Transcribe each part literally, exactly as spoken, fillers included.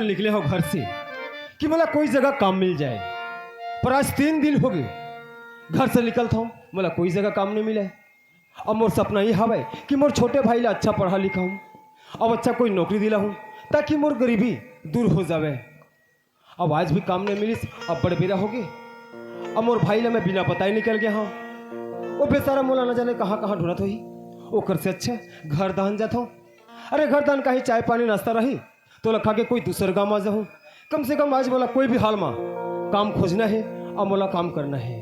निकले हंव घर से कि मोला कोई जगह काम मिल जाए, पर आज तीन दिन होगे घर से निकलत हंव, मोला कोई जगह काम नइ मिले। अब मोर सपना ये हवय कि मोर छोटे भाई ला अच्छा पढ़ा लिखाहूं, अब अच्छा कोई नौकरी दिलाहूं, ताकि मोर गरीबी दूर हो जावे। अब आज भी काम नइ मिलिस, अब बड़ बेरा होगे। अब मोर भाई ला मैं बिना बताए निकल गे हंव। वो बेचारा मोला न जाने कहां कहां ढूंढत होही। ओकर से अच्छा घर दान जात हंव। अरे घर दान का ही चाय पानी नाश्ता रही, तोला खा के कोई दूसर गांव आ जाहूं। कम से कम आज मोला कोई भी हाल मा काम खोजना हे, अब मोला काम करना हे।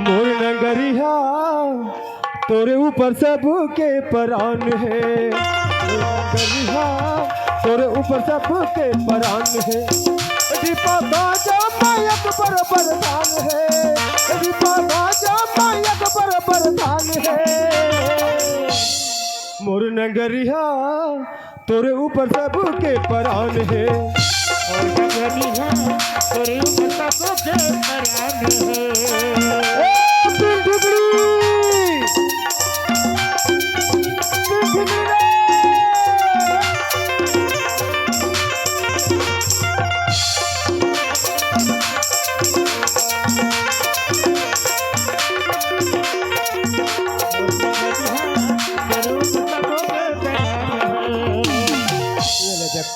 मोर नगरिहा, तोरे ऊपर सबके परान हे। मोर नगरिहा, तोरे ऊपर सबके परान हे। दीपा गाजा मायक बरोबर धान हे। दीपा गाजा मायक बरोबर धान हे। मोर नगरिहा, तोरे ऊपर सबके परान हे। मोर नगरिहा, तोरे ऊपर सबके परान हे। ए, पिंटुगड़ी! पिंटुगड़ी रे! ये ले देख,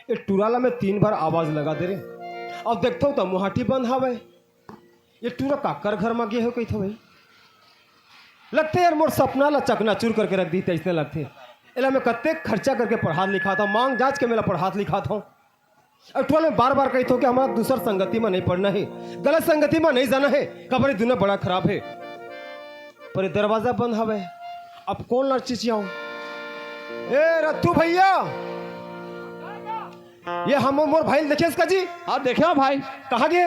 ये टूरा ला मैं तीन बार आवाज लगा दे रे। अब देखथव त मुहाटी बंद हवय। ये टूरा काकर घर म गे हो कहिथव भाई। लगथे यार मोर सपना ला चकनाचूर करके रख दी, अइसने लगथे। एला मैं कतेक खर्चा करके पढ़ात लिखात हंव, मांग जांच के मैं एला पढ़ात लिखात हंव। अउ टूरा मैं बार-बार कहिथंव कि हमला दूसर संगति म नइ पड़ना हे, गलत संगति म नइ जाना हे, काबर ये दुनिया बड़ा खराब हे। पर ये दरवाजा बंद हवय, अब कोन ला चिचियावं? ए रत्तू भइया, ये हम मोर भाई ल देखेस का जी? हाँ, देखे हंव भाई। कहाँ गे?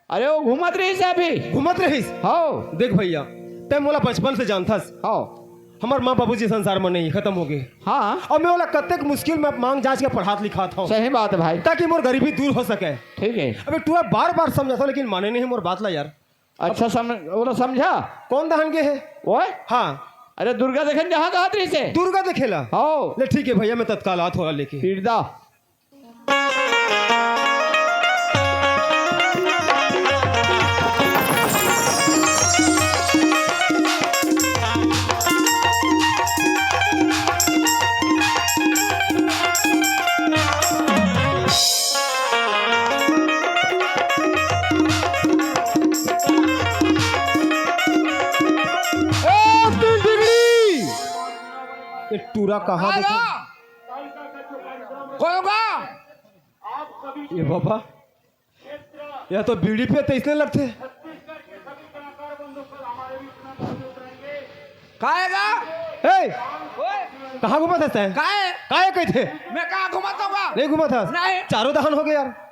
अरे, वो घूमत रहिस हे अभी। घूमत रहिस? हव। देख भइया, तैं मोला बचपन से जानथस। हव। हमर माँ बाबूजी संसार म नइ हे, खतम होगे। हाँ। अउ मैं ओला कतेक मुश्किल म मांग जांच के पढ़ात लिखात हंव। सही बात हे भाई। ताकि मोर गरीबी दूर हो सके। ठीक हे। अबे टूरा बार-बार समझाथंव, लेकिन माने नइ हे मोर बात ला यार। अच्छा, सम-, ओला समझा? कोन दहन गे हे? ओए? हाँ। अरे, दुर्गा देखे ल जाहूं कहत रहिस हे। दुर्गा देखे ला? हव। ले ठीक हे भइया, मैं तत्काल आत हंव ओला लेके। पीरदा। ए, टूरा कहाँ देखे? कोन होगा? ए बाबा, ये तो बीड़ी पियत हे, अइसने लगथे। का हे गा? ए, ओए, कहाँ घूमत हस तैं? का हे? का हे कहिथे? मैं कहाँ घूमत हंव गा? नइ घूमत हस? नहीं। चारों दहन होगे यार।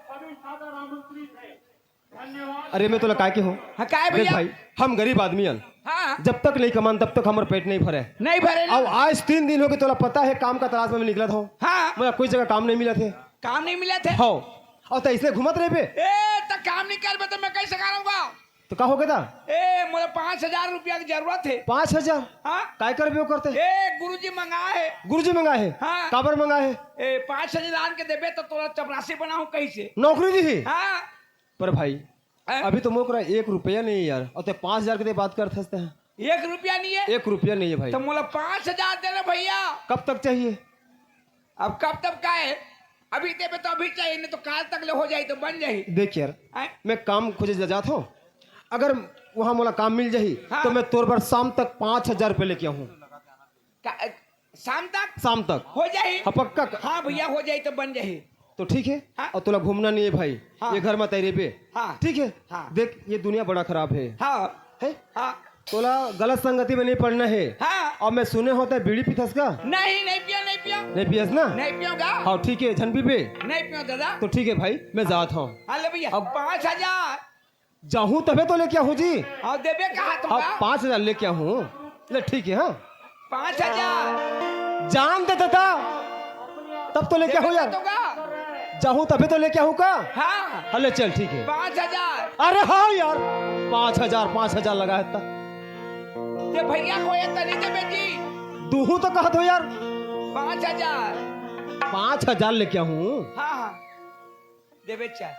अरे मैं तोला काय केहूं? हाँ, काय देख भइया? भाई, हम गरीब आदमी हन। हाँ। जब तक नइ कमान, तब तक हमर पेट नइ भरे। नइ भरे ना। अउ आज तीन दिन होगे, तोला पता हे, काम का तलाश म मैं निकलत हंव। हाँ। मोला कोई जगह काम नइ मिलत हे। काम नइ मिलत हे? हव। अउ तैं अइसने घूमत रहिबे? ए, त काम नइ करबे त मैं कइसे करंव गा? त का होगे दा? ए, मोला पाँच हजार रुपया के जरूरत हे। पाँच हजार? हाँ। काय करबे ओकर तैं? ए, गुरुजी मंगाए हे। गुरुजी मंगाए हे? हाँ। काबर मंगाए हे? ए, पाँच हजार लान के देबे त तोला चपरासी बनाहूं कहिसे। नौकरी दिही? हाँ। पर भाई, हैं? अभी तो मोकरा एक रुपया नइ हे यार, अउ तैं पाँच हजार के बात करत हस तैं। एक रुपया नइ हे? एक रुपया नइ हे भाई। त मोला पाँच हजार दे ना भइया। कब तक चाहिए? अब कब तक का हे? अभी देबे त अभी चाहिए, नइ तो काल तक ले हो जाही त बन जाही। देख यार, हैं? मैं काम खोजे जा-, जात हंव, अगर वहाँ मोला काम मिल जाही, हाँ। त मैं तोर बर शाम तक पाँच हजार रुपया लेके आहूं। का, शाम तक? शाम तक। हो जाही? हाँ, पक्का क- हाँ भइया, हो जाही त बन जाही। त ठीक हे। हाँ। अउ तोला घूमना नइ हे भाई, हाँ। ये घर म तैं रहिबे। हाँ। ठीक हे। हाँ। देख, ये दुनिया बड़ा खराब हे। हाँ। हे? हाँ। तोला गलत संगति म नइ पड़ना हे। हाँ। अउ मैं सुने हंव तैं बीड़ी पीथस का? नहीं, नइ पियंव, नइ पियंव। नइ पियस ना? नइ पियंव गा। हाँ, ठीक हे, झन पीबे। नइ पियंव दादा। त ठीक हे भाई, मैं जात हंव। हाँ, ले भइया, अब पाँच हजार। जाहूं तभे तो लेके आहूं जी। हाँ, देबे कहा तुम अब का? पाँच हजार लेके आहूं। ले ठीक हे, हाँ। पाँच हजार। जान दे दादा, तब तो लेके आहूं देबे यार। तो का? जाहूँ तभे तो लेके आहूँ का? हाँ। हाँ, ले चल, ठीक हे। पाँच हजार। अरे हाँ यार, पाँच हजार, पाँच हजार लगा हे त। ते भैया को ये तनी देबे जी। दूहूँ तो कहत हों यार। पाँच हजार। पाँच हजार लेके आहूँ। हाँ, हाँ। देबे चाहे।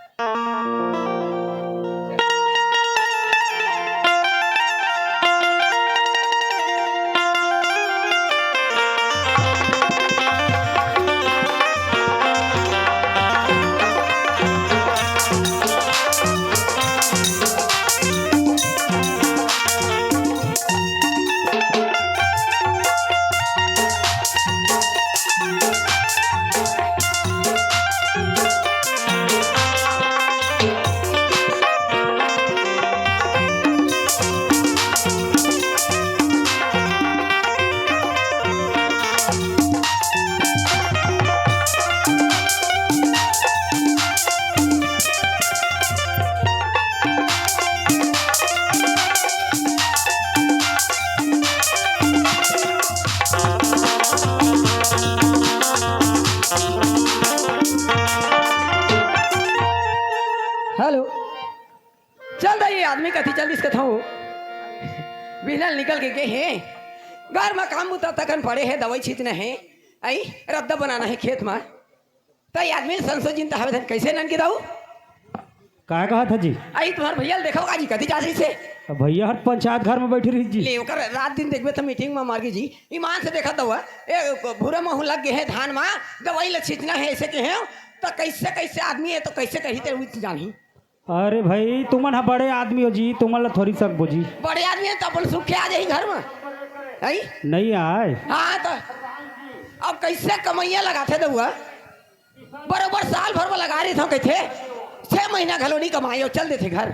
हेलो। चल दा, ये आदमी कति चल दिस कथौं। बिहनल निकल के गे हे, घर म काम बुता तकन पड़े हे, दवई छींचना हे, अई रद्दा बनाना हे खेत म। त ये आदमी संसो जिन त हवे धन कइसे नन के दाऊ? काय कहत ह जी? अई तुम्हर भैया ल देखव का जी, कति जात रहिसे? अब भैया हर पंचायत घर म बइठे रहिस जी। ले ओकर रात दिन देखबे त मीटिंग म मर गे जी। ईमान से देखत दऊ, ए भूरा महू लग गे हे धान म, दवई ल छींचना हे अइसे केहेंव, त कइसे कइसे आदमी हे त कइसे करही ते उही जानही। अरे भई, तुमन ह बड़े आदमी हो जी, तुमन ल थोरी सकबो जी। बड़े आदमी हे त अपन सुख के आ जाही घर म। अई? नइ आय। हाँ त अब कइसे कमइया लगाथे दऊ? बरोबर साल भर म लगा रहिथंव कहिथे, छह महीना घलो नइ कमाय अउ चल देथे घर।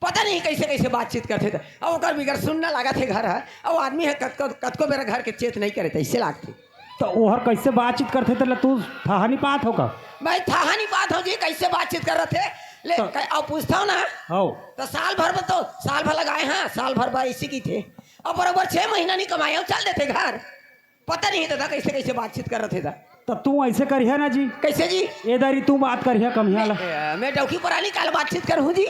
पता नहीं कइसे कइसे बातचीत करथे त। अउ ओकर बिगर सुन्ना लागत हे घर ह। अउ आदमी ह कतको, कतको बेरा घर के चेत नइ करे, तइसे लागथे। त ओहर कइसे बातचीत करथे, तेला तू थाह नइ पात हो का? मैं थाह नइ पात हौं जी, कइसे बातचीत करत हे। ले, त क-, अउ पूछथंव ना, हौ। त साल भर म तो, साल भर लगाए हंव, साल भर बर अइसे कहिथे। अउ बरोबर छह महीना नइ कमाय अउ चल देथे घर। पता नहीं ददा, कइसे, कइसे बातचीत करत हे दा। त तू अइसे करिहा ना जी। कइसे जी? ए दारी तू बात करिहा कम्हिया ला। मैं, मैं डौकी परानी काल बातचीत करहूँ जी।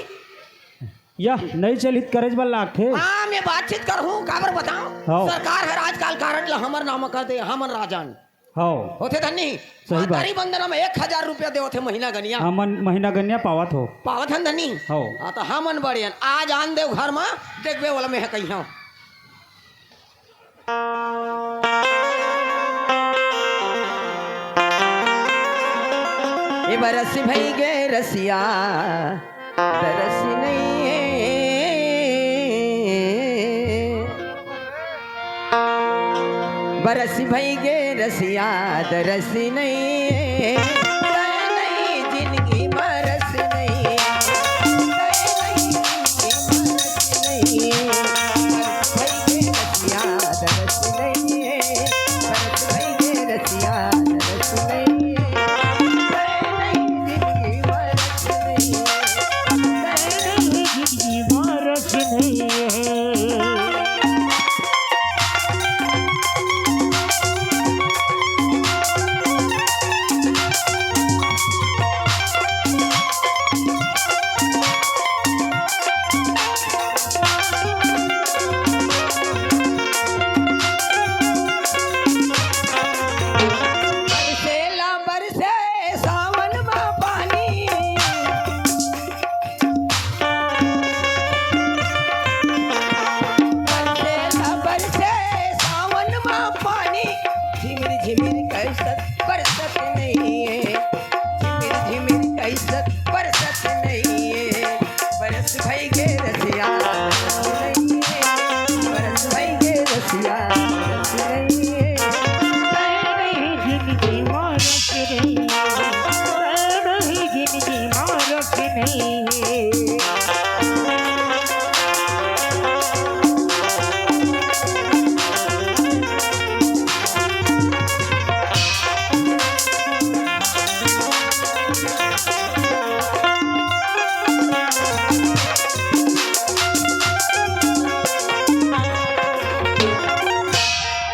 यह नइ चलित करे बर लागथे। हाँ, मैं बातचीत करहूँ, काबर बताओं? हौ। सरकार हर आजकाल कारड ला हमर नाम कर दे, हमन राजन। हौ। होथे धन्नी? सही बात। महतारी वंदना म एक हजार रुपया देवत हे महीना गनिया। हमन महीना गनिया पावत हो। पावत हन धन्नी? हौ। हाँ, त हमन बड़े हन। आज आन देव घर म, देखबे ओला मैं ह कहिहौं। ए बरस भई गे रसिया, दरस नइ हे। बरस भई गे रसिया, दरस नइ हे। तय नइ जिनगी म रस नइ हे। तय नइ जिनगी म रस नइ हे। बरस भई गे रसिया, दरस नइ हे। बरस भई गे रसिया, दरस नइ हे। तय नइ जिनगी म रस नइ हे। तय नइ जिनगी म रस नइ हे। बरसेला बरसे सावन म पानी। बरसेला बरसे सावन म पानी, झिमिर झिमिर कइसक बरसत नइ हे, झिमिर झिमिर कइसक बरसत नइ हे। बरस भई गे रसिया, बरस भई गे रसिया, बरस नइ हे। जिनगी म रस नइ हे, जिनगी म रस नइ हे।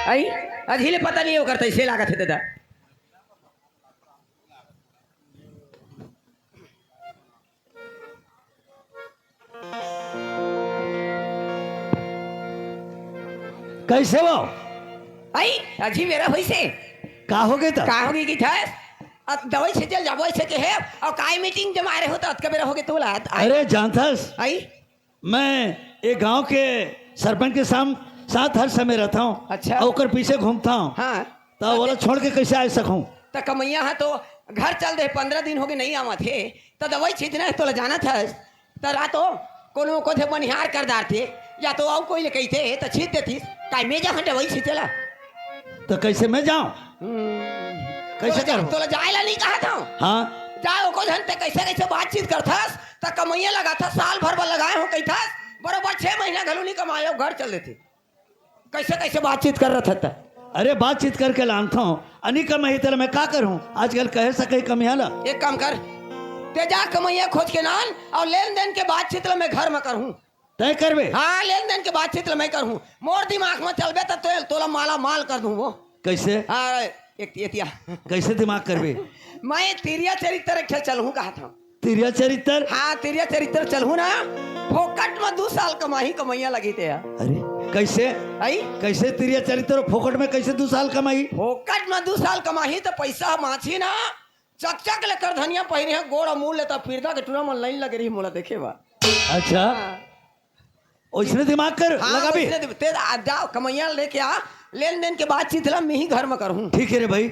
अई, अझी ले पता नइ हे ओकर, तइसे लागत हे ददा। कइसे हो? अई, अजी बेरा होइसे। का होगे त? का होगे कि थस? अब दवाई छिंचे ल जाबो अइसे केहे, अउ काय मीटिंग जमाए रहे हो त अतका बेरा होगे तोला? अरे जानथस, अई? मैं ए गांव के सरपंच के साम-, साथ हर समय रहथंव। अच्छा। अउ ओकर पीछे घूमथंव। हाँ। त ओला छोड़ के कइसे आ सकहूं? त कमइया ह तो घर चल दे, पंद्रह दिन होगे नइ आवत हे, त दवाई छिंचना हे तोला जानत हस। त रातो कोनो कोथे बनिहार कर डारथे, या तो अउ कोई ले कहिथे, त छींच देतिस। काय मैं जाहूं दवाई छिंचे ला? त कइसे मैं जांव? हम्म। कइसे तोला जा-, करहूं? तोला जाए ला नइ कहत हंव। हाँ। जा, एको झन ते कइसे कइसे बातचीत करथस, त कमइया लगाथस, साल भर बर लगाए हंव कहिथस, बरोबर छह महीना घलो नइ कमाए अउ घर चल देथे। कइसे कइसे बातचीत करत हस त? अरे बातचीत करके लानथंव, अ नइ कमही तेला मैं का करहूं? आजकल कहे सकही कमइया ला। एक काम कर, ते जा कमइया खोज के लान अउ लेन देन के बातचीत ला मैं घर म करहूं। तय करबे? हाँ, लेन देन के बातचीत ला मैं करहूं। मोर दिमाग म चलबे त तो-, तोला माला माल कर दूं वो। कइसे? हाँ, एक, एतिया। कइसे दिमाग करबे? मैं तिरिया चरित्र एक ठे चलहूं कहत हंव। तिरिया चरित्र? हाँ, तिरिया चरित्र चलहूं ना, फोकट म दू साल कमाही कमइया लगही ते ह। अरे, कइसे? अई? कइसे तिरिया चरित्र फोकट म कइसे दू साल कमाही? फोकट म दू साल कमाही त पइसा बांचही ना, चकचक ले करधनिया पहिरे हंव, गोड़ अउ मुड़ ले त पिरदा के टूरा मन लाइन लगे रही मोला देखे बर। अच्छा। हाँ। ओइसने दिमाग कर, हाँ, लगाबे। ओइसने दिम-, ते आ, जा, कमइया ल लेके आ, लेन देन के बातचीत ला मिही घर म करहूं। ठीक हे रे भई,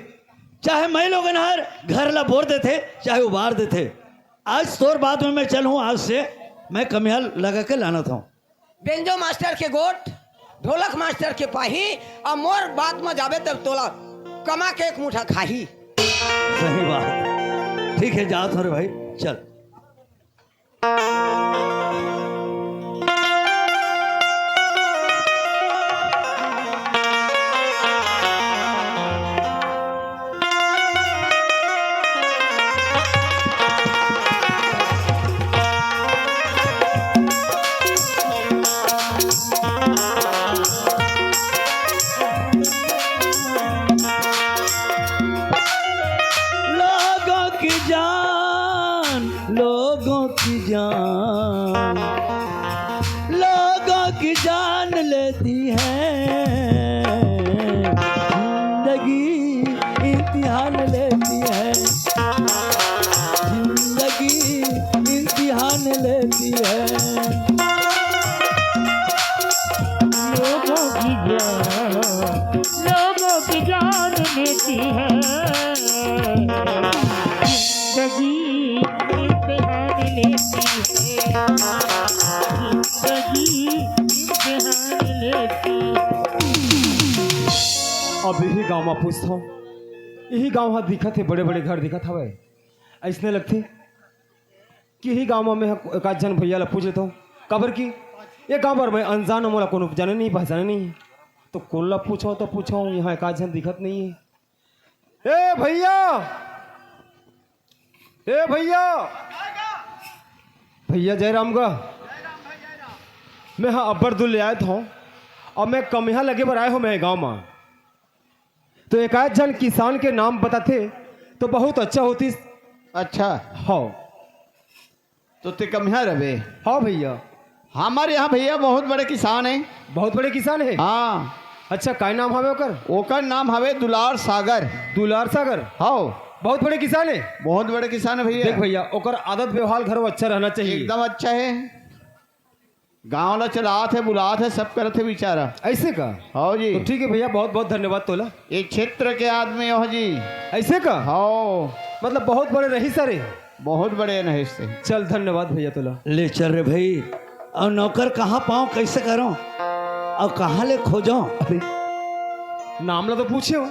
चाहे मैं लोगन हर घर ला बोर देथे, चाहे उबार देथे। आज तोर बात म मैं चलहूं, आज से मैं कमइया लगा के लानत हंव। बेंजो मास्टर के गोठ, ढोलक मास्टर के पाही, अउ मोर बात म जाबे तब तोला कमा के एक मुठा खाही। सही बात। ठीक हे, जात हंव रे भई, चल। लोगों की जान, लोगों की जान, लोगों की जान लेती है। जिंदगी इम्तिहान लेती है, जिंदगी इम्तिहान लेती है। लोगों की जान, लोगों की जान लेती है। जिंदगी इम्तिहान लेती है, जिंदगी इम्तिहान लेती है। अब इही गांव म पूछथंव, इही गांव ह दिखत हे, बड़े-बड़े घर दिखत हवय, अइसने लगथे कि इही गांव म मैं ह एकाध झन भइया ला पूछ लेथंव, काबर कि ए गांव बर मैं अनजान हंव, मोला कोनो जाने नहीं, पहचाने नहीं, त कोन ला पूछंव त पूछंव, इहां एकाध झन दिखत नहीं हे। ए भइया, ए भइया, भइया जयराम गा, मैं ह अब्बड़ दूर ले आए हंव, अउ मैं कमइया लगे बर आए हंव मैं गांव म। तो एकाध झन किसान के नाम बताते तो बहुत अच्छा होतिस। अच्छा। हव। तो ते कमइया रबे? हव भइया। हमर इहां भइया बहुत बड़े किसान हे। बहुत बड़े किसान हे? हाँ। अच्छा, काय नाम हवे ओकर? ओकर नाम हवे दुलार सागर। दुलार सागर? हव। बहुत बड़े किसान हे? बहुत बड़े किसान हे भइया। देख भइया, ओकर आदत व्यवहार घलो अच्छा रहना चाहिए। एकदम अच्छा हे। गांव ला चलात हे, बुलात हे, सब करत हे बिचारा। अइसे का? हव जी। तो ठीक हे भइया, बहुत बहुत धन्यवाद तोला। ए क्षेत्र के आदमी हो जी। अइसे का? हव। मतलब बहुत बड़े रहिस हे। बहुत बड़े रहिस हे। चल, धन्यवाद भइया तोला। ले चल रे भई। अउ नौकर कहां पांव, कइसे करंव? अउ कहां ले खोजंव? अबे, नाम ला तो पूछेंव,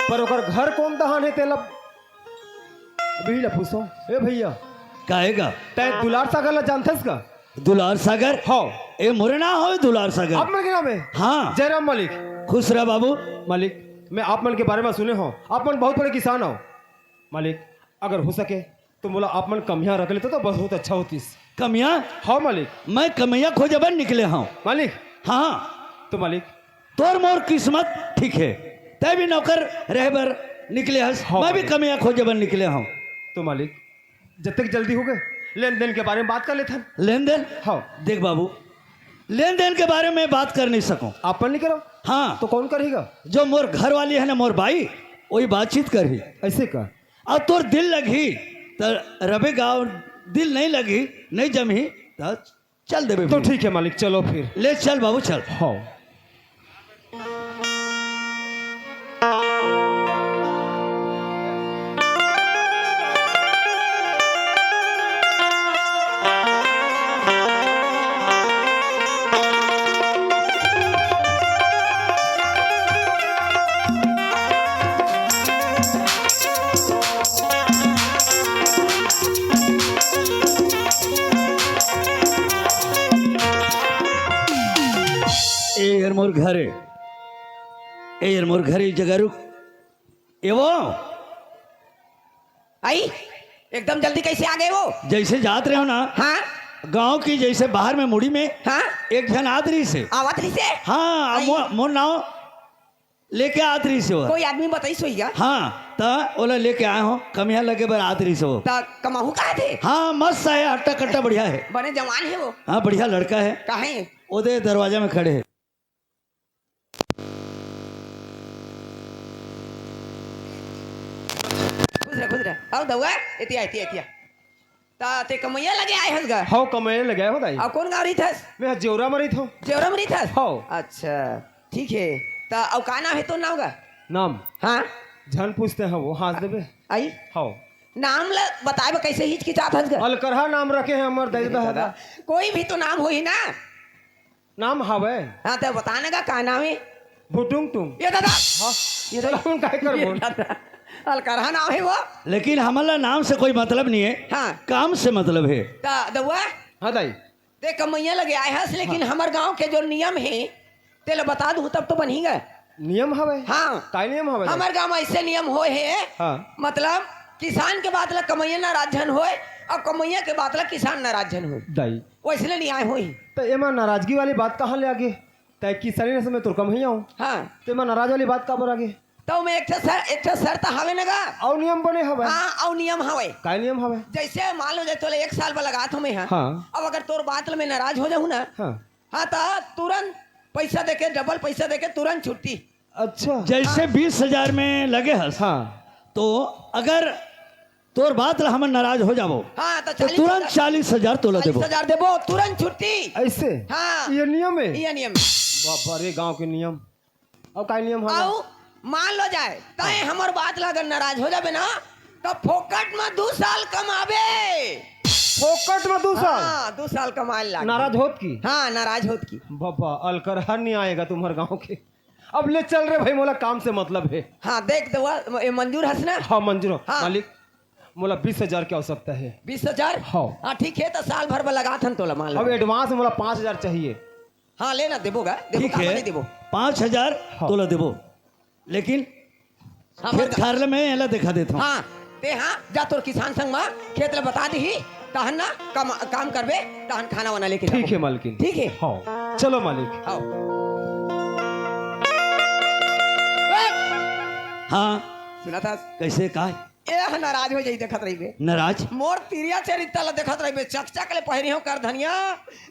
पर ओकर घर कोन डहन हे तेला अभी ला पूछो। ए भइया। काहे गा? तैं दुलार सागर ला जानथस का? दुलार सागर? हव। ए मोरे नाम हवे दुलार सागर। आप मन के नाम हे? हाँ। जयराम मालिक। खुश रह बाबू। मालिक, मैं आप मन के बारे म सुने हंव, आप मन बहुत बड़े किसान हव। मालिक, अगर हो सके तो मोला आप मन कमइया रख लेते तो बहुत अच्छा होतिस। कमइया? हव मालिक। मैं कमइया खोजे बर निकले हंव। मालिक। हाँ। तो मालिक, तोर मोर किस्मत ठीक हे, तैं भी नौकर रहे बर निकले हस, हाँ, मैं भी मालिक। कमइया खोजे बर निकले हंव। तो मालिक, जतेक जल्दी होगे, लेन देन के बारे म बात कर लेथन। लेन देन? हाँ। देख बाबू, लेन देन के बारे म बात कर नइ सकंव। आप मन नइ करव? हाँ। तो कौन करही गा? जो मोर घर वाली हे ना, मोर बाई, वही बातचीत करही। ऐसे का? अब तोर दिल लगही त रबे गा, दिल नहीं लगही, नहीं जमही त चल देबे तो फिर। ठीक है मालिक, चलो फिर। ले चल बाबू, चल। हाँ। ए यार मोर घर हे, ए यार मोर घर हे, जगह रुक। ए वो, आई, एकदम जल्दी कैसे आ गए वो? जैसे जात रहे हो ना, हाँ? गांव की जैसे बाहर में मुड़ी में हाँ? एक झन आत रहिस हे। आवत रहिस हे? हाँ, आई। मोर, मोर नाव लेके आत रहिस हे वो। कोई आदमी बताइस होही गा? हाँ, त ओला लेके आए हो, कमिया लगे बर आत रहिस हे वो। त कमाहू कहा थे? हाँ, मस्त हे, हट्टा कट्टा बढ़िया हे। बने जवान हे वो। हाँ, बढ़िया लड़का हे। कहाँ हे? ओदे दरवाजा में खड़े हे। खुश रह, खुश रह। अउ दउआ, एतिया, एतिया, एतिया। त तें कमइया लगे आए हस गा? हव, कमइया लगे आए हो दाई। अउ कोन गाँव रहिथस? मैं जेवरा म रहिथों। जेवरा म रहिथस? हव। अच्छा, ठीक हे। त अउ का नाम हे तोर नाव गा? नाम? हाँ। झन पूछते हैं वो, हाँस देबे। आई? हव। नाम ल बताए बर कैसे हिचकिचात हस गा? अलकरहा नाम रखे हैं हमर दाई ददा। कोई भी तो नाम होही ना। नाम हवय। हाँ, त बता ना गा, का नाम हे? भुटुंग टुंग। ये दादा। हाँ। ये चला, दादा। हम काय करबो? ये दादा। अलकरहा नाम हे वो। लेकिन हमन ला नाम से कोई मतलब नहीं हे। हाँ। काम से मतलब हे। त दउआ? हाँ दाई। तें कमइया लगे आए हस, लेकिन हाँ। हमर गांव के जो नियम हे, तेला बता दूं तब तो बनही गा। नियम हवय? हाँ। काय नियम हवय? हमर गांव में ऐसे नियम होय हे, हाँ। मतलब किसान के बात ला कमइया नाराज झन होय अउ कमइया के बात ला किसान नाराज झन होय। दाई। वैसने न्याय होही। त एमा नाराजगी वाली बात कहाँ ले आगे? तैं किसानी नसल में तोर कमइया हो। हाँ। त एमा नाराज वाली बात काबर आगे? त ओमे एक ठो सर-, एक ठो शर्त हवे न गा। अउ नियम बने हवय। हाँ, अउ नियम हवय। काय नियम हवय? जैसे मान लो, जैसे तोला एक साल बर लगात हों मैं, हाँ। हाँ। अब अगर तोर बात ले मैं नाराज हो जाहूँ ना, हाँ। हाँ, त तुरंत पैसा देके, डबल पैसा देके तुरंत छुट्टी। अच्छा। जैसे हाँ। बीस हजार में लगे हस, हाँ। तो अगर तोर बात ला हमन नाराज हो जाबो, हाँ, त त चालीस हजार। तुरंत चालीस हजार तोला देबो। चालीस हजार देबो, तुरंत छुट्टी। ऐसे? हाँ। ये नियम हे? ये नियम हे। बाबा रे, गांव के नियम। अउ काय नियम हवय? अउ मान लो जाए, तैं हाँ। हमर बात ला अगर नाराज हो जाबे ना, त फोकट में दू साल कमाबे। फोकट में दू साल? हाँ, दू साल कमाए लाग। नाराज होत की? हाँ, नाराज होत की। बाबा, अलकरहा नहीं आएगा तुम्हर गांव के। अब ले चल रे भाई, मोला काम से मतलब हे। हाँ, देख दउआ, ए, मंजूर हस ना? हाँ, मंजूर हो। हाँ। मालिक, मोला बीस हजार के आवश्यकता हे। बीस हजार? हाँ। हाँ, ठीक हे, त साल भर बर लगात हन तोला, मान लो। अब advance मोला पाँच हजार चाहिए। हाँ, ले ना, देबो गा, देबो, ठीक हे, नहीं देबो? पाँच हजार हाँ। तोला देबो, लेकिन हाँ, खेत बता। खार ले मैं एला देखा देथों। हाँ, तें हाँ, जा तोर किसान संग मा खेत ला बता दिही, तहन ना काम, काम करबे, तहन खाना वाना लेके ठीक जाबो। हे मालकिन। ठीक हे? हाँ, चलो मालिक। हाँ। हाँ। सुनत हस? कैसे, काय? ए ह नाराज हो जाही देखत रहिबे। नाराज? मोर तिरिया चरित्र ला देखत रहिबे, चकचक ले पहिरे हों करधनिया,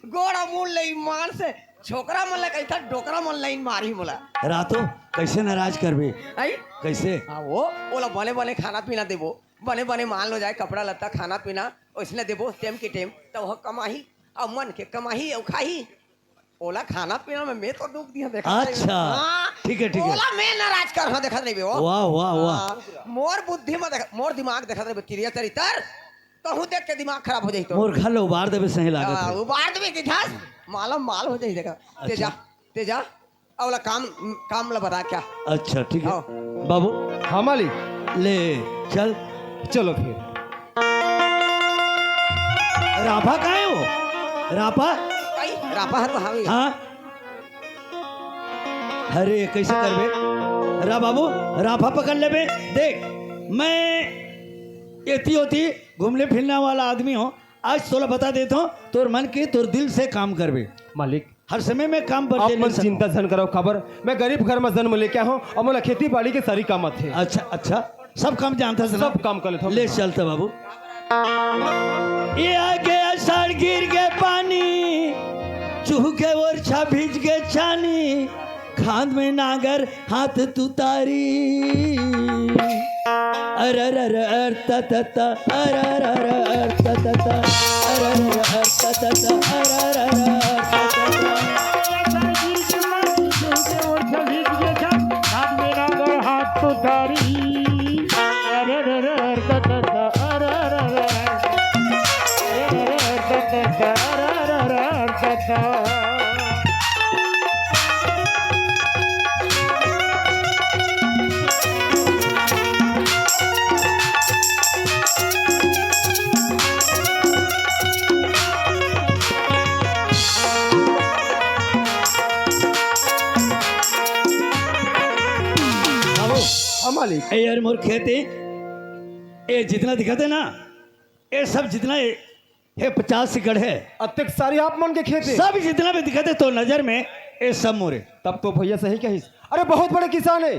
गोड़ अउ मुड़ ले ईमान से छोकरा मन ला कहिथस, डोकरा मन ला ईन मारही मोला। रातो, कैसे नाराज करबे? आई? कैसे? हाँ, वो, ओला बने बने खाना पीना देबो, बने बने मान लो जाए कपड़ा लत्ता, खाना पीना, ओइसने देबो टेम के टेम, त वो कमाही, अउ मन के कमाही अउ खाही। ओला खाना पीना में मैं तो दुख दिया, देखा अच्छा, हाँ, ठीक हे, ठीक हे। ओला मैं नाराज करहूँ, देखत रहिबे वो। वाह, वाह, वाह। हाँ, मोर बुद्धि में देख, मोर दिमाग देखत रहिबे, तिरिया चरित्र, तहूँ देख के दिमाग खराब हो जाही तो। मोर घर ला उबार देबे सही लागत हाँ, हे। उबार देबे कि धस, मालम माल हो जाही, देखा। तें जा, अच्छा। तें जा, ओला काम, काम ला बता क्या। अच्छा, ठीक हे। हाँ। बाबू। हाँ, मालिक। ले, चल। चलो फिर। रापा कहाँ हे वो? रापा? कई? रापा हे तो हावे। हाँ। अरे, कैसे करबे? रा बाबू, रापा पकड़ लेबे। देख, मैं एती ओती घूमने फिरने वाला आदमी हों। आज तोला बता देथों, तोर मन के, तोर दिल से काम करबे। मालिक, हर समय में काम पर आप दे मन नहीं सकता। चिंता झन करव, काबर मैं गरीब घर में जन्म लेके आए हों अउ मोला खेती बाड़ी के सारी काम आथे। अच्छा, अच्छा, सब काम जानथस ना? सब काम कर लेथों। ले चलता बाबू। ये आगे आषाढ़ गिर गे पानी, चूह के ओरछा भीज गे चानी, हाथ में नागर, हाथ तुतारी। अररर, अर, त, त, त, अररर, अर, त, त, त, अररर, अर, त, त, त, अररर, अर, त, त, त। हाथ में नागर, हाथ तुतारी। अररर, अर, त, त, त, अररर, अर, त, त, त, अररर, अर, त, त। बाबू, हाँ मालिक। ए यार, मोर खेत हे, ए जितना दिखत हे ना, ए सब जितना हे, हे पचास एकड़ हे। अतेक सारी आप मन के खेत हे? सब जितना भी दिखत हे तो नजर में, ए सब मोरे। तब तो भैया सही कहिस। अरे, बहुत बड़े किसान हे।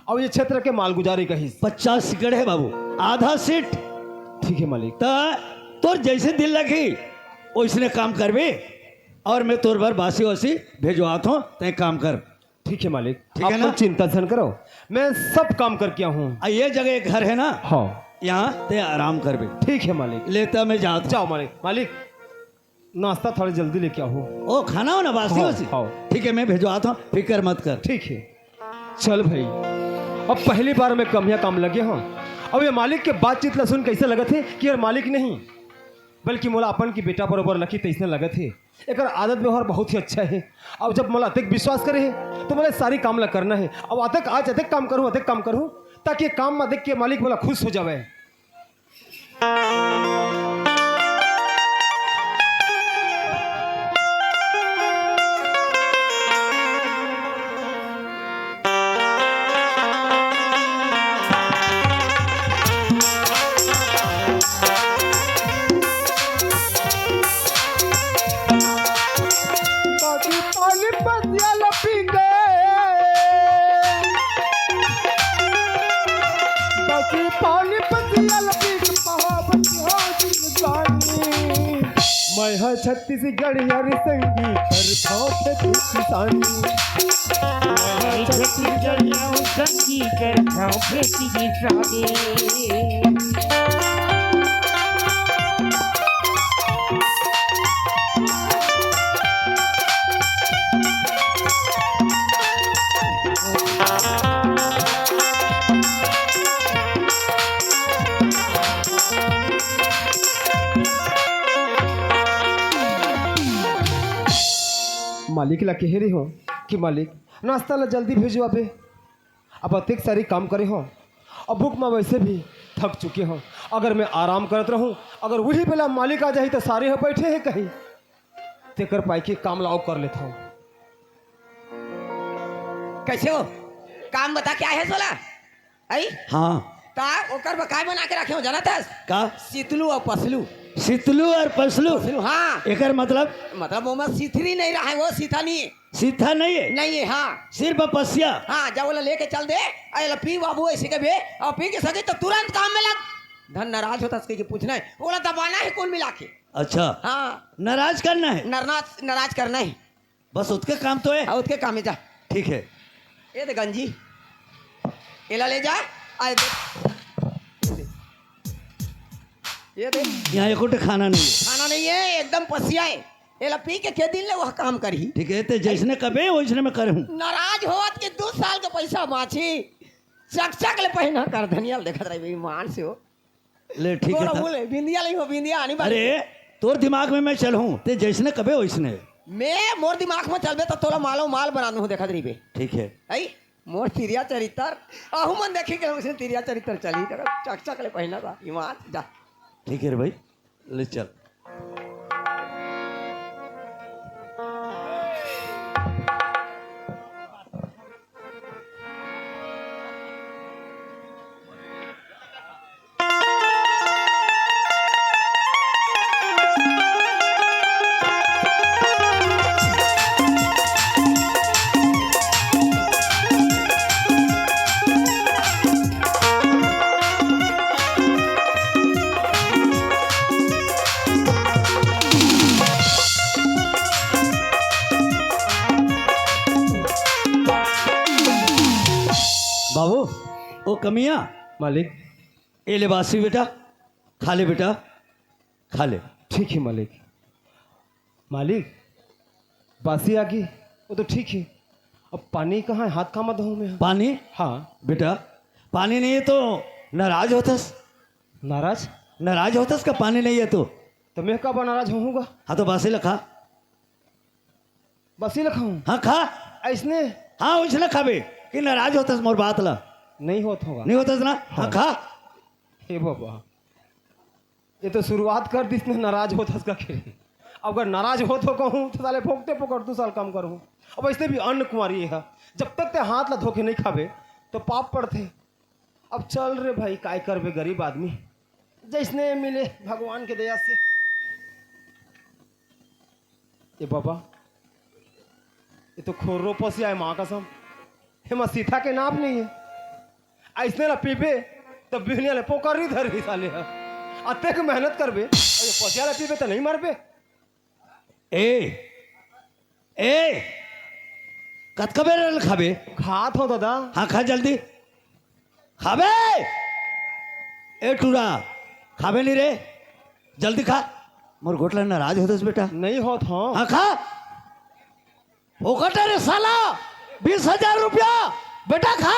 अउ ये क्षेत्र के मालगुजारी कहिस। पचास एकड़ हे बाबू, आधा सीट। ठीक हे मालिक। त तोर जैसे दिल लगी, वैसने काम करबे। अउ मैं तोर बर बासी वासी भेजवात हूँ, तय काम कर। ठीक हे मालिक, ठीक हे आप ना? मन चिंता झन करो, मैं सब काम करके आहूँ। आ, ये जगह एक घर हे ना? हाँ। यहाँ तय आराम करबे। ठीक हे मालिक। ले त मैं जात हूँ। जाओ मालिक। मालिक, नाश्ता थोड़ा जल्दी लेके आहो। ओ, खाना हो ना, बासी हाँ, वासी? हाँ। ठीक हे, मैं भेजवात हूँ, फिकर मत कर। ठीक हे। चल भाई, अब पहली बार मैं कमिया काम लगे हूँ। अब ये मालिक के बातचीत ला सुन के ऐसा लगत हे कि यार मालिक नहीं, बल्कि मोला अपन के बेटा बरोबर लखी तैसने लगत हे। एकर आदत व्यवहार बहुत ही अच्छा हे। अब जब मोला अतेक विश्वास करे हे, तो मोला सारी काम ला करना हे। अब अतेक आज अतेक काम करूँ, अतेक काम करूँ, ताकि ये काम ला देख के मालिक मोला खुश हो जावे। बाकी पानी पतिया लपिंगे, बाकी पानी पतिया लपिंगे, महावती हो जिंदगानी। मैं हा छत्तीसगढ़िया रे संगी, करथौं खेती किसानी। मैं हा छत्तीसगढ़िया रे संगी, करथौं खेती किसानी। मालिक ला कहे रहे हो कि मालिक, नाश्ता ला जल्दी भेजवाबे। अब अतेक सारी काम करे हो, अब भूख में वैसे भी थक चुके हो। अगर मैं आराम करत रहूं, अगर वही बेला मालिक आ जाही तो सारे हो बैठे हे कहीं, तेकर पाई के काम लाओ कर लेता हूँ। कैसे हो? काम बता, क्या हे सोला? आई? हाँ। ता ओकर बर काय बना के रखे हो, जानत हस? का? सितलू अउ पसलू। सितलू अउ पसलू? पसलू, हाँ। एकर मतलब? मतलब ओमा सिथरी नहीं रहा है, वो सीथा नहीं है। सीथा नहीं है? नहीं है, हाँ। सिर्फ पसिया? हाँ, जा ओला लेके चल दे, अउ एला पी बाबू ऐसे के बे, अउ पी के सके तो तुरंत काम में लग। धन नाराज होता, उसके पूछना है, ओला दबाना है कौन मिला के? अच्छा। हाँ। नाराज करना है? नाराज, नाराज करना है। बस उतके काम तो है? हाँ, उतके काम है, जा। ठीक है। ये दे गंजी, एला ले जा। आ, ये दे, ये दे। यहाँ एको ठे खाना नहीं है। खाना नहीं है, एकदम पसिया है। एला पी के के दिन ले वह काम करही। ठीक है, ते जैसने कबे वैसने मैं करहूँ। नाराज होवत के दू साल के पैसा बाँची, चकचक ले पहिना कर धनिया ल देखत रही बेईमान से हो। ले, ठीक है तोरा था। बोले, बिंदिया नहीं हो, बिंदिया आनी बात। अरे, तोर दिमाग में मैं चलहूँ, ते जैसने कबे वैसने। मैं मोर दिमाग में चलबे तो तोला मालो माल बना दूँ, देखत रहिबे। ठीक है। आई, मोर तिरिया चरित्र, आहू मन देखे के उसने तिरिया चरित्र चली, चकचक ले पहिना था, ईमान जा। ठीक है रे भाई, ले चल। ओ कमिया, मालिक। ए ले बासी बेटा, खा ले बेटा, खा ले। ठीक है मालिक। मालिक, बासी आ गई, वो तो ठीक है। अब पानी कहाँ है? हाथ कहाँ धोऊँ मैं? पानी? हाँ। बेटा, पानी नहीं है तो नाराज होथस। नाराज? नाराज होथस का, पानी नहीं है तो? तो मैं काबर नाराज होहूँगा? हाँ, तो बासी ला खा। बासी ला खाऊँ? हाँ, खा। अइसने? हाँ, वइसने खाबे कि नाराज होथस मोर बात ला। नहीं होत होगा। नहीं होथस ना? हाँ, हाँ। खा। हे बाबा, ये तो शुरुआत कर दिस ना, नाराज होथस का के। अगर नाराज होत हो कहूँ तो साले फोकटे फोकट दू साल काम करहूँ। अब अइसने भी अन्न कुंवारी है, जब तक ते हाथ ला धो के नहीं खाबे तो पाप पड़थे। अब चल रे भाई, काय करबे गरीब आदमी, जइसने मिले भगवान के दया से। ए बाबा, ये तो खोर्रो पसिया है माँ कसम। एमा सीता के नाप नहीं है। अइसने ला पीबे त बिहनिया ले पोकर नहीं धरही साले ह। अतेक मेहनत करबे, अउ ये पसिया ला पीबे त नहीं मरबे। ए, ए, कतका बेर ल खाबे? खात हो दादा। हाँ, खा जल्दी। खाबे? ए टूरा, खाबे नहीं रे? जल्दी खा। मोर गोठ ला नाराज होथस बेटा। नहीं होत हो। हाँ, खा। फोकट है रे साला, बीस हजार रुपया। बेटा खा।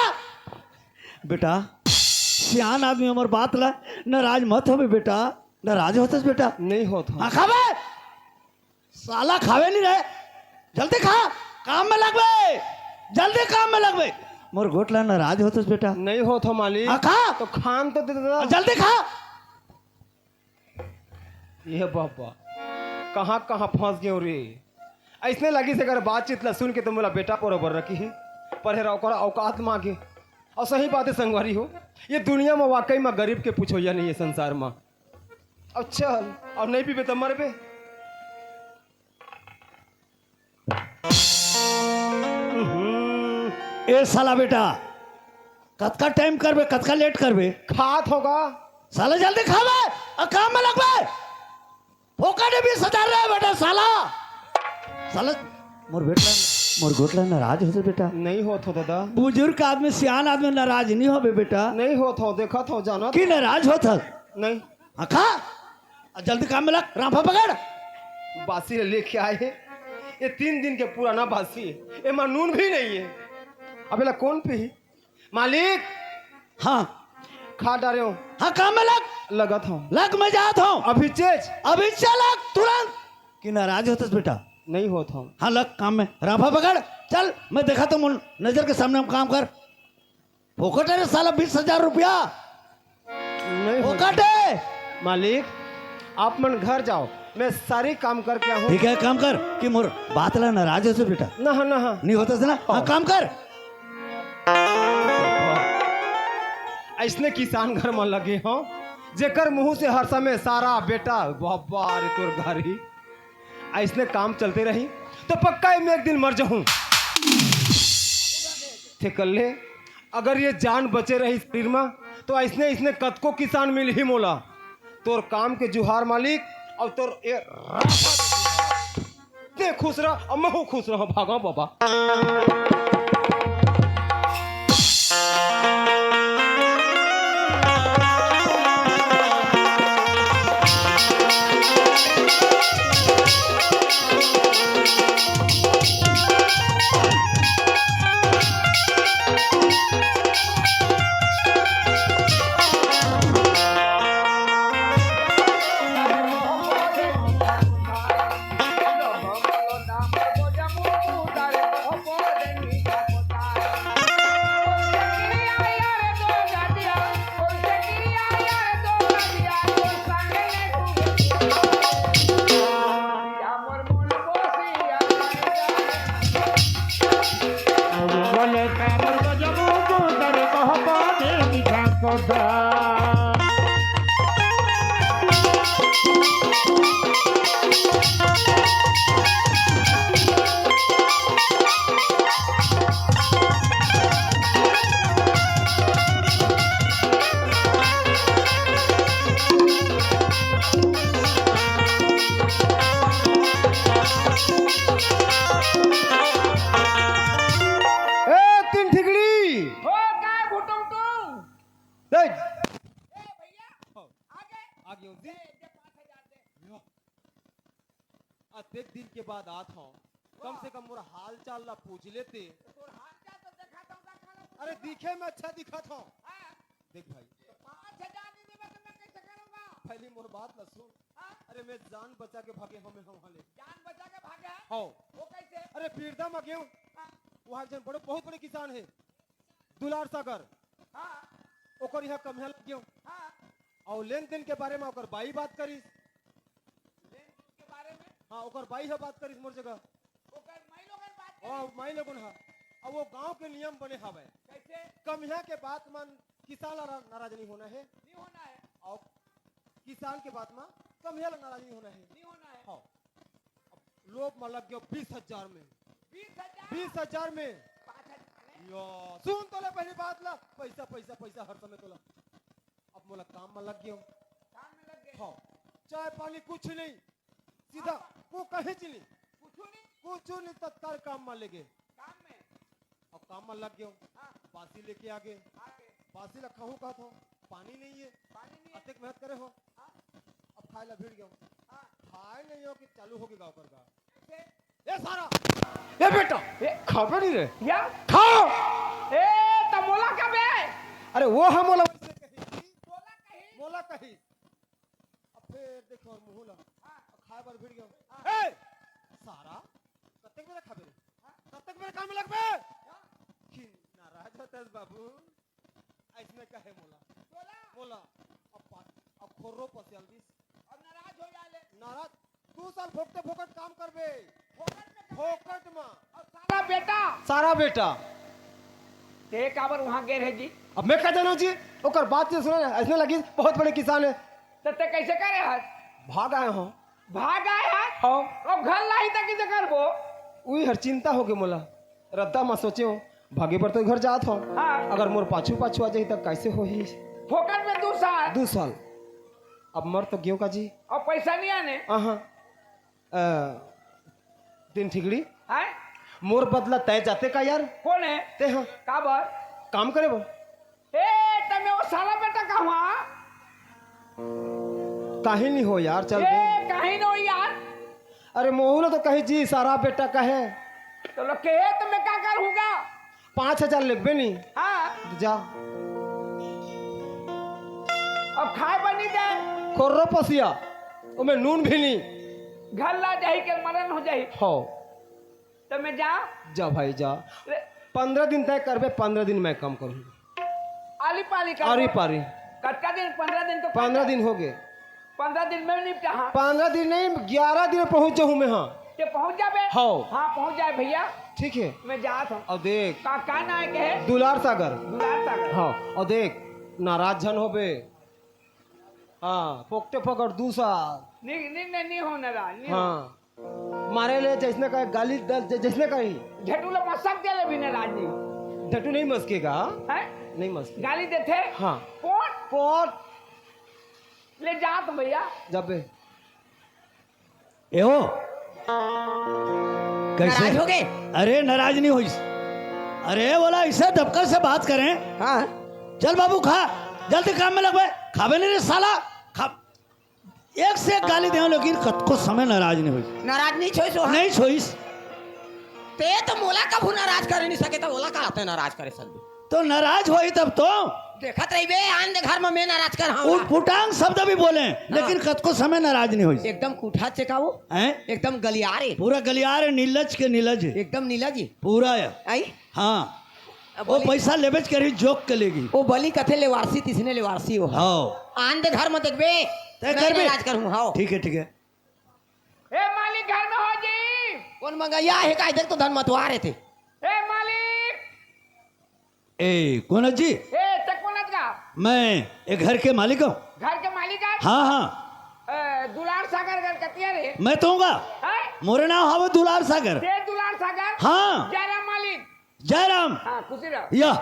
बेटा, सियान आदमी हमर बात ला नाराज मत होबे बेटा। नाराज होथस बेटा। नहीं होत हो। हाँ, खाबे। साला खाबे नहीं रे, जल्दी खा, काम में लगबे, जल्दी काम में लगबे। मोर गोठ ला नाराज होथस बेटा। नहीं होत हो मालिक। हाँ, खा। तो खान तो दे दे। जल्दी खा। ये बाबा, कहाँ कहाँ फंस गेंव रे। अइसने लगिस अगर बातचीत ला सुन के तो मोला बेटा बरोबर रखही, पर हेरा ओकर औकात मागे। अउ सही बात है संगवारी हो, ये दुनिया में वाकई में गरीब के पुछोइया नहीं है संसार में। अब चल, अब नहीं पीबे त मरबे। ए साला बेटा, कतका टाइम करबे, कतका लेट करबे? खात होगा। साला जल्दी खाबे, अउ काम में लगबे। फोकट है बीस हजार रे बेटा साला। साला मोर बेटा, मोर गोठ ला नाराज होथे बेटा। नहीं होत हो दादा। बुजुर्ग आदमी, सियान आदमी नाराज नहीं होबे बेटा। नहीं होत हो, देखत हो, जानत कि हो। नाराज होथस। नहीं। हाँ, खा। आ, जल्दी काम में लग, राफा पकड़। बासी ले लेके आए हे। ये तीन दिन के पुराना बासी हे। एमा नून भी नहीं है। अब एला कौन पीही? मालिक। हाँ। खा डारे हो। हाँ, काम में लग। लगत हो। लग, मैं जात हूँ। अभी चेच। अभी चल लग, तुरंत। कि नाराज होथस बेटा? नहीं होत हो। हाँ, लग काम में। राफा पकड़। चल, मैं देखाथों, मोर नजर के सामने में काम कर। फोकट है रे साला, बीस हजार रुपया। नहीं हो फोकट है। मालिक, आप मन घर जाओ, मैं सारी काम करके आहूँ। ठीक है, काम कर कि मोर बात ला नाराज होथस बेटा। ना, ना। नहीं होथस ना? हाँ, हाँ। काम कर। अइसने किसान घर में लगे हो, जेकर मुंह से हर समय सारा बेटा, बाबा रे तोर गारी। अइसने काम चलते रही, तो पक्का मैं एक दिन मर जाहूँ। ते कर ले, अगर ये जान बचे रही शरीर में, तो अइसने, अइसने कतको किसान मिलही मोला। तोर काम के जुहार मालिक, अउ तोर ए रास्ता के जुहार। ते खुश रह, अउ महूँ खुश रह, भागा बाबा। ए, तीन ठिकड़ी। हो, काय घुटुम टुम? दे। ए भैया, हाँ। आ गए? आ गए जी। दे, दे पाँच हजार दे। लो। अतेक दिन के बाद आत हव, कम वाह। से कम मोर हाल चाल ला पूछ लेते। तो तोर हाल चाल तो देखा था, उनका खाना पूछ अरे लेता। दिखे में अच्छा दिखत हव। हाँ। देख भाई। तो पाँच हजार नहीं देबे तो मैं कैसे करूँगा? पहली मोर बात ला सुन। हाँ। अरे मैं जान बचा के भागे हव मैं वहाँ ले। जान बचा के भागे है? हव। वो कैसे? अरे पीरदा में गेंव। हाँ। वहाँ एक झन बड़े, बहुत बड़े किसान हे। दुलार सागर। हाँ। ओकर यहाँ कम्हिया लग गेंव। हाँ। अउ लेन देन के बारे में ओकर बाई बात करिस। लेन देन के बारे में? हाँ, ओकर बाई ह बात करिस मोर जगह। ओकर माई लोगन बात करिस? ओ, माई लोगन ह। अब वो गांव के नियम बने हवय। कैसे? कम्हिया के बात मन किसान ला नाराज नहीं होना हे। नहीं होना है। अउ किसान के बात म कम्हिया ला नाराज नहीं होना हे। नहीं होना है। हाँ। अब लोभ म लग गेंव बीस हजार में। बीस हजार? बीस हजार में। पाँच हजार में? या, सुन तोला पहली बात ला, पैसा, पैसा, पैसा हर समय तोला। अब मोला काम म लग गेंव। काम में लग गए? हाँ। चाय पानी कुछ नहीं, सीधा हाँ। वो कहीं चली। कुछ नहीं? कुछ नहीं, तत्काल काम म लेगे। काम में? अब काम म लग गेंव। हाँ। बासी लेके आगे। आगे। बासी ला खाहूं कहत हव, पानी नहीं हे। पानी नहीं है। अतेक मेहनत करे हव। हाँ। अब खाए ला भिड़ गेंव। हाँ। खाए नहीं हव कि चालू होगे गाँव कर गा। कैसे? ए सारा, ए बेटा, ए। खाबे नहीं रे। या? खाओ। ए, त मोला का बे? अरे वो हम मोला वैसे कही। मोला कही? मोला कही। अब फिर देखो और मुँह ला। हाँ। अब खाए बर भिड़ गेंव। हाँ। ए, सारा, कतेक बेरा खाबे रे? हाँ। कतेक बेरा काम में लगबे? हाँ। कि नाराज होतस बाबू? अइसने कहे मोला। बोला। मोला। अब पा-, अब खोर्रो पसियाल दिस। अब नाराज हो जाले। नाराज? दू साल फोकटे फोकट काम करबे। फोकट में करबे। फोकट में। और सारा बेटा। सारा बेटा। ते काबर वहाँ गे रहे जी? अब मैं का जानव जी? ओकर बात के सुने, अइसने लगिस बहुत बड़े किसान हे। त ते कैसे करे हस? भाग आए हव। भाग आए हस? हाँ। अब घर लाही त किसे करबो? उही हर चिंता होगे मोला। रद्दा म सोचेंव, भागे बर तो घर जात हव। हाँ। अगर मोर पाछू पाछू आ जाही त कैसे होही? फोकट में दू साल। दू साल। अब मर तो गेंव का जी। अब पैसा नहीं आने? आहा। अ, तीन ठिकड़ी। हैं? मोर बदला तय जाते का यार? कोन हे? ते ह। काबर? काम करे बर। ए, त मैं वो सारा बेटा का हुआ? काहे नहीं हो यार, चल ए, दे। काहे नहीं हो यार? अरे मोहू ला तो कही जी, सारा बेटा कहे। तो लोग कहे तो मैं का करूँगा? पाँच हजार लेबे नहीं। हाँ। जा। अब खाए बर नहीं दे। खोर्रो पसिया, ओमे नून भी नहीं। घर ला जाही के मरन हो जाही। हो। त मैं जा। जा भाई जा। ले। पंद्रह दिन तय करबे, पंद्रह दिन मैं काम करूँ। आली पाली कर। आरी पारी। कतका दिन? पंद्रह दिन तो पंद्रह दिन होगे। पंद्रह दिन में निपटा, हाँ। पंद्रह दिन नहीं, ग्यारह दिन पहुँच जाहूँ मैं, हाँ। ते पहुँच जाबे? हाँ। हाँ, पहुँच जाए भैया। ठीक हे। मैं जात हूँ। अउ देख। का, का नाम हे कहे? दुलार सागर। दुलार सागर। हाँ, अउ देख, नाराज झन होबे। हाँ, पोकटे पकड़ दू साल। नहीं, नहीं, नहीं, नहीं हो नाराज, नहीं हो। हाँ। मारे ले जइसने कहे, गाली द-, ज-, जइसने कही। झटू ले मसक दे ले भी नाराज नहीं। झटू नहीं मसकेगा। हैं? नहीं मसकेगा। गाली देथे? हाँ। पोट? पोट। ले जा तो भैया। जबे। ए हो। कैसे? नाराज हो गए? अरे नाराज नहीं होइस। अरे बोला, इसे दबकर से बात करें। हाँ। चल बाबू खा, जल्दी काम में लग बे। खाबे नहीं रे साला। खा। एक से एक गाली देंव, लेकिन कतको समय नाराज नहीं होइस। नाराज नहीं छोइस वो, हाँ। नहीं छोइस। ते तो मोला कभू नाराज करे नहीं सके, त ओला का आते नाराज करे सब? तो नाराज होही तब तो। देखत रहिबे, आन दे घर में मैं नाराज कर, हाँ। उटपुटांग शब्द भी बोले, हाँ। लेकिन कतको समय नाराज नहीं होइस। एकदम कुठा चेका वो। हैं? एकदम गलियार हे। पूरा गलियार हे, नीलज के नीलज हे। एकदम नीलज हे। पूरा हे। आई? हाँ। अब वो बोली पैसा लेबेच करही, जोक के लेगी। वो बली कथे लेवारसी, तिसने लेवारसी वो। हाँ। आन दे घर में देखबे, तय मैं करबे। नाराज करहूँ, हाँ। ठीक हे, ठीक हे। ए मालिक, घर में हो जी? कोन मंगइया हे का? इधर तो धन मतवार हे ते। ए मालिक! ए, कोन हे जी? ए, ते कोन हे का? मैं ए घर के मालिक हूँ। घर के मालिक हे? हाँ, हाँ। ए, दुलार सागर घर कतिया रे? मैं तो हूँगा। हैं? मोरे नाम हवे दुलार सागर। ते दुलार सागर? हाँ। जयराम मालिक। जयराम। हाँ, खुशी रह। या,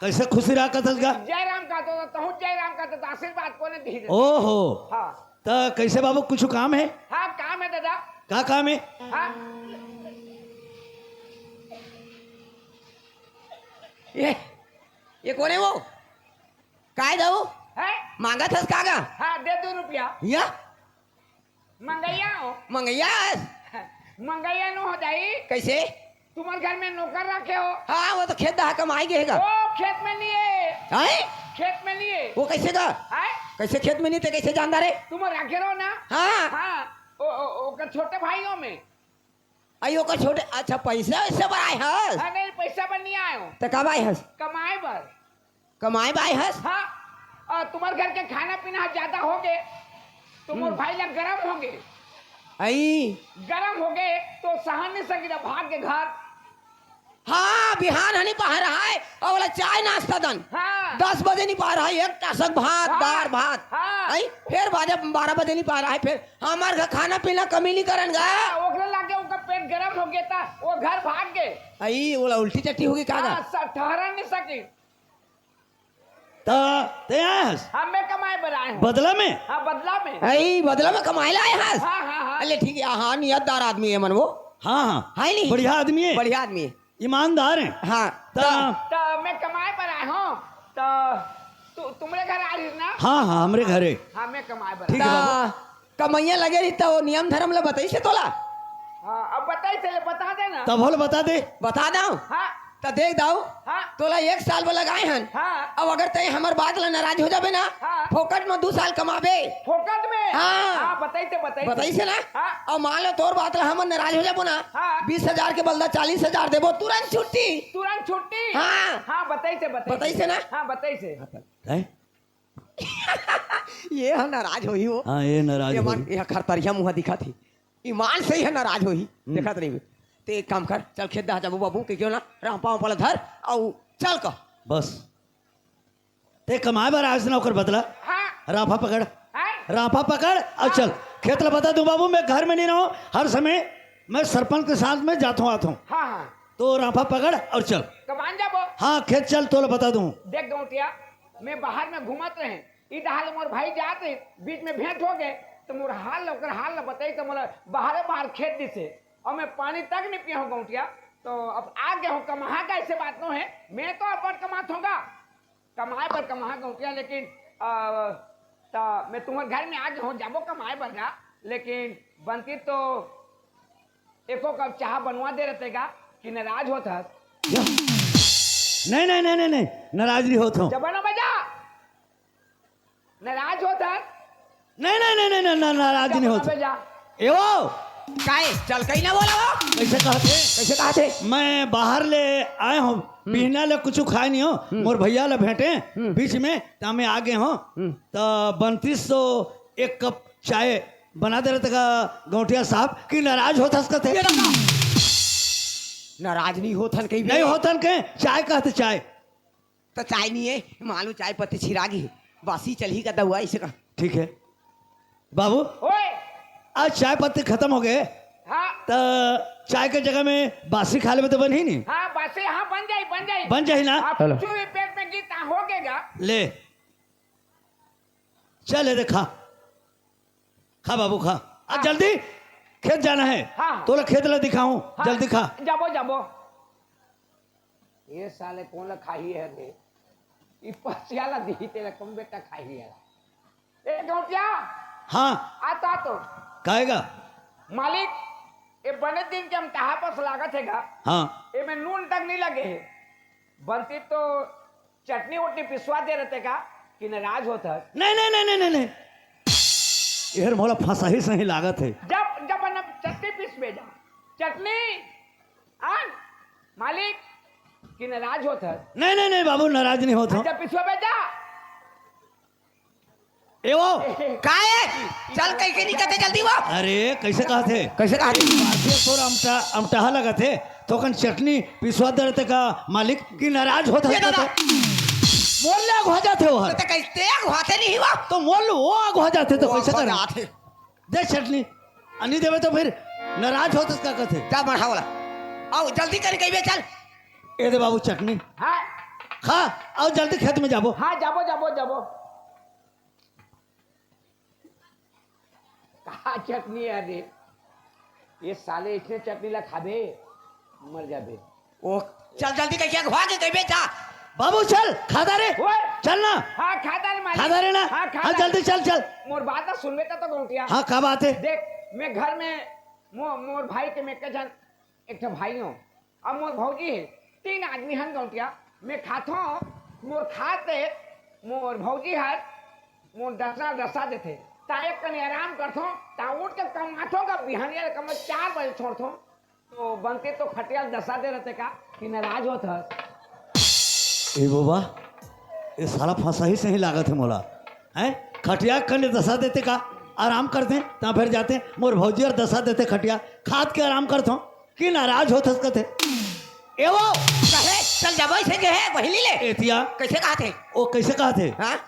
कैसे खुशी रहा कथस गा? जयराम का तो, कहूँ जयराम का तो आशीर्वाद कोने दी रे। ओहो। हाँ। त कैसे बाबू, कुछ काम हे? हाँ, काम हे दादा। का काम हे? हाँ। ये, ये कोन हे वो? काय दऊ? है? मांगत हस का गा? हाँ, दे दू रुपया। या? मंगैया हो। मंगैया हस? मंगैया नो हो जाई। कैसे? तुम्हारे घर में नौकर रखे हो। हाँ, वो तो खेत दहा कमाई गए गा। ओ, खेत में नहीं है। हैं? खेत में नहीं है। वो कैसे गा? हैं? कैसे खेत में नहीं थे, कैसे जानता रे? तुम रखे रहो ना। हाँ। हाँ। ओ, ओ, ओकर छोटे भाई हो में। आई ओकर छोटे, अच्छा, पैसा वैसे बर आए हस? हाँ, नहीं, पैसा बर नहीं आए हो। तो कब आए हस? कमाए बर। कमाए बर आए हस? हाँ। और तुम्हारे घर के खाना पीना ज्यादा हो गए, तो मोर हम्म। भाई ला गरम हो गए। आई। गरम हो गए, तो सहन नहीं सकी, भाग के घर। हाँ, बिहान हनी पा रहा है, अउ ओला चाय नाश्ता दन। हाँ। दस बजे नहीं पा रहा है, एक टासक भात, हाँ। दार भात। हाँ। आई, फिर बाजे बारह बजे नहीं पा रहा है, फिर हमार घर खाना पीना कमी नहीं करन गा। हाँ, ओकरे लागे ओकर पेट गरम हो गया था, वो घर भाग गए। आई, ओला उल्टी चट्टी होगी का गा? हाँ, स-, ठहरन नहीं सकी। त ते आए हस? हाँ, मैं कमाए बर आए हूँ। बदला में? हाँ, बदला में। आई, बदला में कमाए ला आए हस? हाँ, हाँ, हाँ। अले ठीक है, हाँ, नियतदार आदमी है मन वो। हाँ, हाँ। है नहीं? बढ़िया आदमी है। बढ़िया आदमी है। ईमानदार है। हाँ। त त त मैं कमाए बर आए हूँ। त तू, तुमरे घर आ रही ना? हाँ, हाँ, हमरे घरे। हाँ, मैं कमाए बर ठीक है आए हूँ। बाबू। कमैया लगे रही त वो नियम धर्म ला बताइसे तोला? हाँ, अब बताइसे ले, बता देना। तब होल बता दे। बता दऊं? हाँ। त देख दऊ, हाँ। तोला एक साल बर लगाए हन। हाँ। अब अगर तय हमर बात ला नाराज हो जाबे ना, हाँ। फोकट में दू साल कमाबे। फोकट में? हाँ। हाँ, बताइसे, बताइसे। बताइसे ना? हाँ। अब मान लो तोर बात ला हमन नाराज हो जाबो ना, हाँ। बीस हजार के बदला चालीस हजार देबो, तुरंत छुट्टी। तुरंत छुट्टी? हाँ। हाँ, बताइसे, बताइसे। बताइसे ना? हाँ, बताइसे। हैं? ये ह नाराज होही वो। हाँ, ये नाराज ये मन, होही। ये खरतरिया मुँह दिखत ही। ईमान से ही ह नाराज होही। हम्म। देखत रहिबे। ते एक काम कर, चल खेत दहा जाबो बाबू, के क्यों ना, रांपा वांपा ला धर, अउ चल कह। बस। ते कमाए बर आए हस ना, ओकर बदला। हाँ। रांपा पकड़। हाँ। रांपा पकड़, अउ हाँ। चल। खेत ला बता दूं बाबू, मैं घर में नहीं रहूं, हर समय मैं सरपंच के साथ में जात हूँ, आत हूँ। हाँ, हाँ। तो रांपा पकड़ अउ चल। कमान जाबो? हाँ, खेत चल, तोला बता दूं। देख गौंटिया, मैं बाहर में घूमत रहे, ई डहार ले मोर भाई जात रहे, बीच में भेंट हो गए, तो मोर हाल ल, ओकर हाल ल बताई, तो मोला बाहरे बाहर खेत दिसे, अउ मैं पानी तक नहीं पिए हूँ गौंटिया। तो अब आ गए हूँ कमाहा का, ऐसे बात नो है, मैं तो अपन कमात हूँ गा, कमाए बर कमाहा गौंटिया, लेकिन, अ, त मैं तुम्हारे घर में आ गए हूँ, जाबो कमाए बर गा, लेकिन बनती तो एको कप चाहा बनवा दे रहते गा कि नाराज होत हस। या। नहीं, नहीं, नहीं, नहीं, नहीं, नाराज नहीं होत हूँ। जब ना बजा। नाराज होत हस? नहीं, नहीं, नहीं, नहीं, नहीं, ना-, नाराज नहीं होत। अबे जा। ए वो। काय? चल कहीं ना बोला वो। कैसे कहते? कैसे कहते? मैं बाहर ले आए हूँ, हम्म। बिहना ले कुछ खाए नहीं हो, हम्म। मोर भैया ले भेंटे, हम्म। बीच में, त मैं आ गए हूँ। हम्म। त बनतीस तो एक कप चाय बना दे रहते का गौंटिया साहब कि नाराज होत हस कहते। ये रखा। नाराज नहीं होत हन कहीं भी। नहीं होत हन कहीं, चाय कहते चाय। त चाय नहीं है, मान लो चाय पत्ती छिरा गई, बासी चलही का दवा इसे का। ठीक है बाबू, ओए! आज चाय पत्ती खत्म हो गए, हाँ। त चाय के जगह में बासी खा लेबे तो बन ही नहीं। हाँ, बासी, हाँ, बन जाई, बन जाई। बन जाई ना? आप हेलो। कुछ भी पेट में गीता हो गएगा। ले, चल, ए दे, खा, खा बाबू, खा। आ, हाँ। जल्दी, खेत जाना है। हाँ। तोला खेत ला दिखाऊं, हाँ। जल्दी खा। जाबो, जाबो। ये साले कोन ला खाही है रे? ई पसिया ला दिही तेला, कम बेटा खाही है। ए, गौंटिया। हाँ। आ तो, आ तो। काहेगा? मालिक, ए बने दिन के हम तहा पस लागत है गा। हाँ। ए में नून तक नहीं लगे है। बनती तो चटनी उटनी पिसवा दे रहते का कि नाराज होत हस? नहीं, नहीं, नहीं, नहीं, नहीं, नहीं। एहर मोला फंसा ही सही लागत है। जब, जब बना चटनी पीस भेजा। चटनी, आन, मालिक, कि नाराज होत हस? नहीं, नहीं, नहीं बाबू, नाराज नहीं होत हूँ। अच्छा, पिसवा भेजा। ए वो। काय? चल, कइसे नहीं कहते जल्दी वो? अरे, कइसे कहत हे? कइसे कहत हे? बात ये तोर अमटा-, अमटाहा लगत हे। थोकन चटनी पिसवा दे रहते का मालिक कि नाराज होत हे ए दादा। कहते। मोर ले अगुआ जात हे वो हर। तो कइसे अगुआते नहीं हुआ? तो मोर ले वो अगुआ जात हे तो वो कइसे अगुआ कर? जात हे। दे चटनी। अ नहीं देबे तो फिर नाराज होत का कहते। जा बढ़ावला। आओ, जल्दी कर कहिबे, चल। ए दे बाबू चटनी। हाँ। खा, आओ जल्दी खेत में जाबो। हाँ, जाबो, जाबो, जाबो। का चटनी है रे? ये साले इसने चटनी ला खाबे, मर जाबे। ओ, चल जल्दी कहिके अगुआ के कहिबे जा। बाबू चल, खाता रे। ओए, चल ना। हाँ, खा डारे मालिक। खा डारे ना? हाँ, खा हाँ, डारे। जल्दी चल, चल। मोर बात ला सुनबे त तो गौंटिया। हाँ, का बात हे? देख, मैं घर में मो-, मोर भाई के मैं के झन एक ठो भाई हों। अब मोर भौजी हे, तीन आदमी हन गौंटिया। मैं खाथों, मोर खाते, मोर भौजी हर, मोर दसना दसा देथे। ता एक कनी आराम करथों, ता उठ के कमाथों का बिहानिया ले कम चार बजे छोड़थों। तो बंती तो खटिया दसा दे रहते का कि नाराज होत हस? ए बाबा, ये साला फंसा ही सही लागत हे मोला। हैं? खटिया कने दसा देते का? आराम करते, ता फिर जाते, मोर भौजी हर दसा देथे खटिया, खात के आराम करथों कि नाराज होत हस कथे। ए वो! कहे, चल जाबो ऐसे के हे, बहिनी ले। एतिया। कैसे कहत हे? ओ, कैसे कहत हे? हाँ?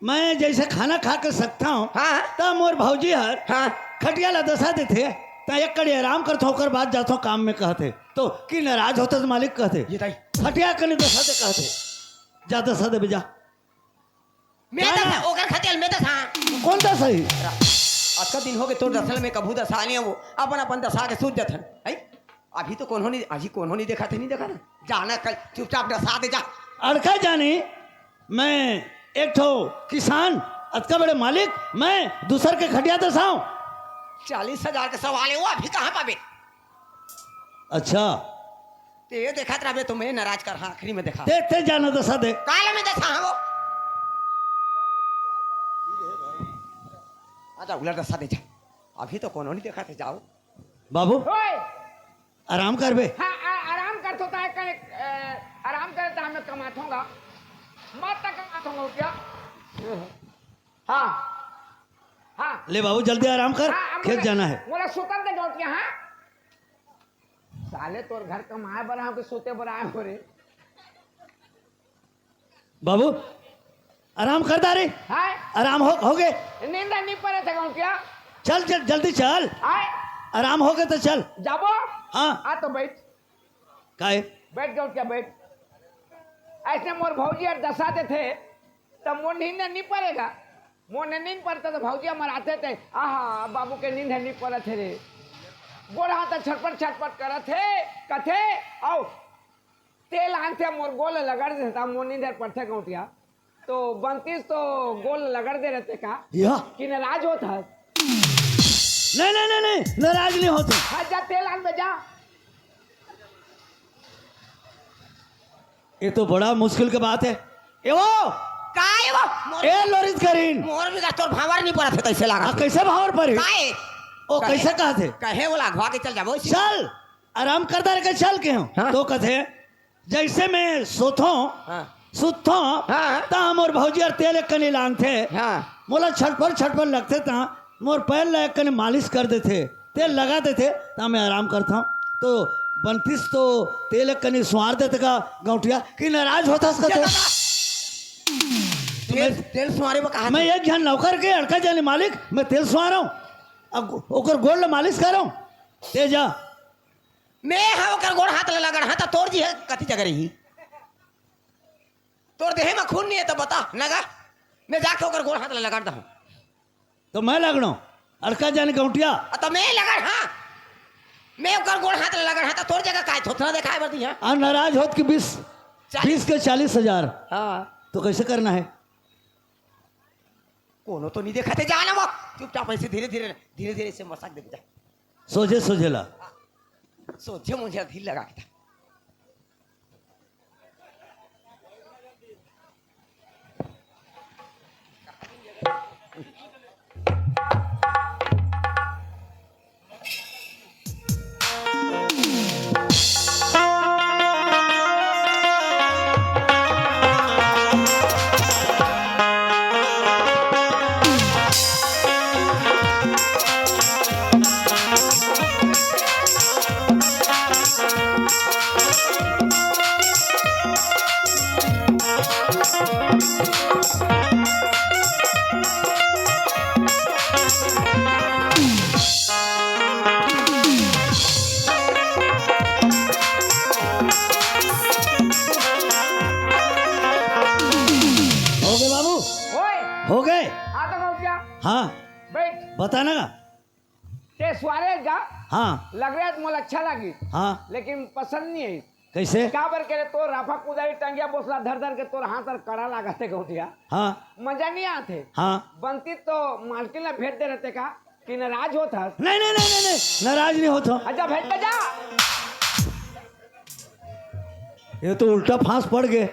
मैं जैसे खाना खा के सकता हूँ, हाँ। त मोर भौजी हर हाँ। खटिया ला दसा देथे, त एक कड़ी आराम करथों, ओकर बाद जाथों काम में कहथे। तो कि नाराज होत हस मालिक कहथे। ये ताई। खटिया कने दसा दे कहथे। जा दसा दे बे जा। मैं का दसा, ना? ओकर खटिया ल मैं दसा। कौन दसा ही? अतका दिन होगे तोर दसा ल मैं कभू दसा नइ हवों, अपन अपन दसा के सूत जथन। हैं? अभी तो कोनो नइ, अभी कोनो नइ देखाथे, नइ देखाथे। जाना कल चुपचाप दसा दे जा। अड़का जानी, मैं एक ठो किसान, अतका बड़े मालिक, मैं दूसर के खटिया दसाऊं? चालीस हजार के सवाल हे वो, अभी कहाँ पाबे? अच्छा। ते देखत रहबे तो मैं नाराज करहूँ, आखिरी में देखा। ते, ते जाना दसा दे। काला में दसा हूँ वो। आजा, उलट दसा दे जा। अभी तो कोनो नइ देखाथे, जाओ। बाबू, ओए! आराम करबे? हाँ, आ-, आराम करथों ता कने, अ, आराम करे ता मैं कमाथों गा। मत तक कमाथों गा क्या? हाँ। हाँ। ले बाबू, जल्दी आराम कर, हाँ, अब खेत मोला, जाना हे। मोला सुतन दे गौंटिया, हाँ? साले तोर घर कमाए बर आए हों कि सुते बर आए हों रे? बाबू, आराम कर डारे। हाय। आराम हो, होगे। नींद नइ परे थे गौंटिया। चल, चल, जल्दी चल। हाय। आराम होगे त चल। जाबो? हाँ। आ तो बैठ। काहे? बैठ गौंटिया, बैठ। ऐसे मोर भौजी हर दसा देथे, त मोर नींद नइ परे गा। मोर नींद परथे त भौजी हर आथे ते, आहा, बाबू के नींद नइ परत हे रे। गोड़ हाथ छटपट छटपट करत हे, कथे, आओ। तेल आनथे, मोर गोड़ ल लगड़ देथे, त मोर नींद परथे गौंटिया। तो बंतीस तो गोड़ ल लगड़ दे रहते का? या। कि नाराज होत हस? नहीं, नहीं, नहीं, नहीं, नाराज नइ होत हँव। हाँ, जा तेल आन बे, जा। ये तो बड़ा मुश्किल के बात हे। ए वो! का ए वो? मोर ए लोरिस करीन। मोर भी का तोर भांवर नइ परत हे, तइसे लागथे। हाँ, कइसे भांवर परही? का ए? ओ, कहे, कइसे कहथे? कहे वो लागवा के चल जाबो। चल, आराम कर डारे के चल केहेंव। हाँ। तो कथे, जइसे मैं सोथों, हाँ। सुतथों, हाँ। त मोर भौजी हर तेल एक कनी लानथे। हाँ। मोला छटपट छटपट लगथे त मोर पैर ला एक कनी मालिश कर देथे, तेल लगा देथे, त मैं आराम करथों। तो बंतीस तो तेल एक कनी स्वार देथे का गौंटिया कि नाराज होत हस कथे। ये दादा! तो तेल, मैं, तेल स्वारे में कहा मैं एक झन नौकर के अड़का जानी मालिक, मैं तेल स्वारहूँ, अब ओकर गोड़ ला मालिश करहूँ, ते जा। मैं हा ओकर गोड़ हाथ ला लगड़ हा, त तोर जी हे कति जगह रही? तोर देहे म खून नइ हे त बता, लगा। मैं जाके ओकर गोड़ हाथ ला लगड़ दहूँ। तो मैं लगड़ों, अड़का जानी गौंटिया। अ, त मैं लगड़ हा। मैं ओकर गोड़ हाथ ला लगड़ हा, त तोर जगह काय थोथना देखाय बर दिहा? आ नाराज होत कि बीस, चालीस। बीस के चालीस हजार। हाँ। तो कइसे करना हे? कोनो तो नइ देखाथे, जाना वो। चुपचाप ऐसे धीरे धीरे, धीरे धीरे से मसक दे जा। सोझे सोझे ला। सोझे मुझे धीर लगा के था। हो गए बाबू? ओए! हो गए? आ तो गौंटिया। हाँ। बैठ। बताना का? ते स्वारे जा। हाँ। लग रहा है मोला अच्छा लगी। हाँ। लेकिन पसंद नहीं है। कइसे? काबर के रे, तोर राफा कुदारी टंगिया बोसला धर धर के तोर हाथ अर कड़ा लागत हे गौंटिया। हाँ। मजा नइ आत हे। हाँ। बनतिस तो मालकिन ला भेज दे रहते का, कि नाराज होत हस? नहीं, नहीं, नहीं, नहीं, नहीं, नाराज नइ होत हंव। अच्छा, भेज दे जा। ये तो उल्टा फांस पड़ गे।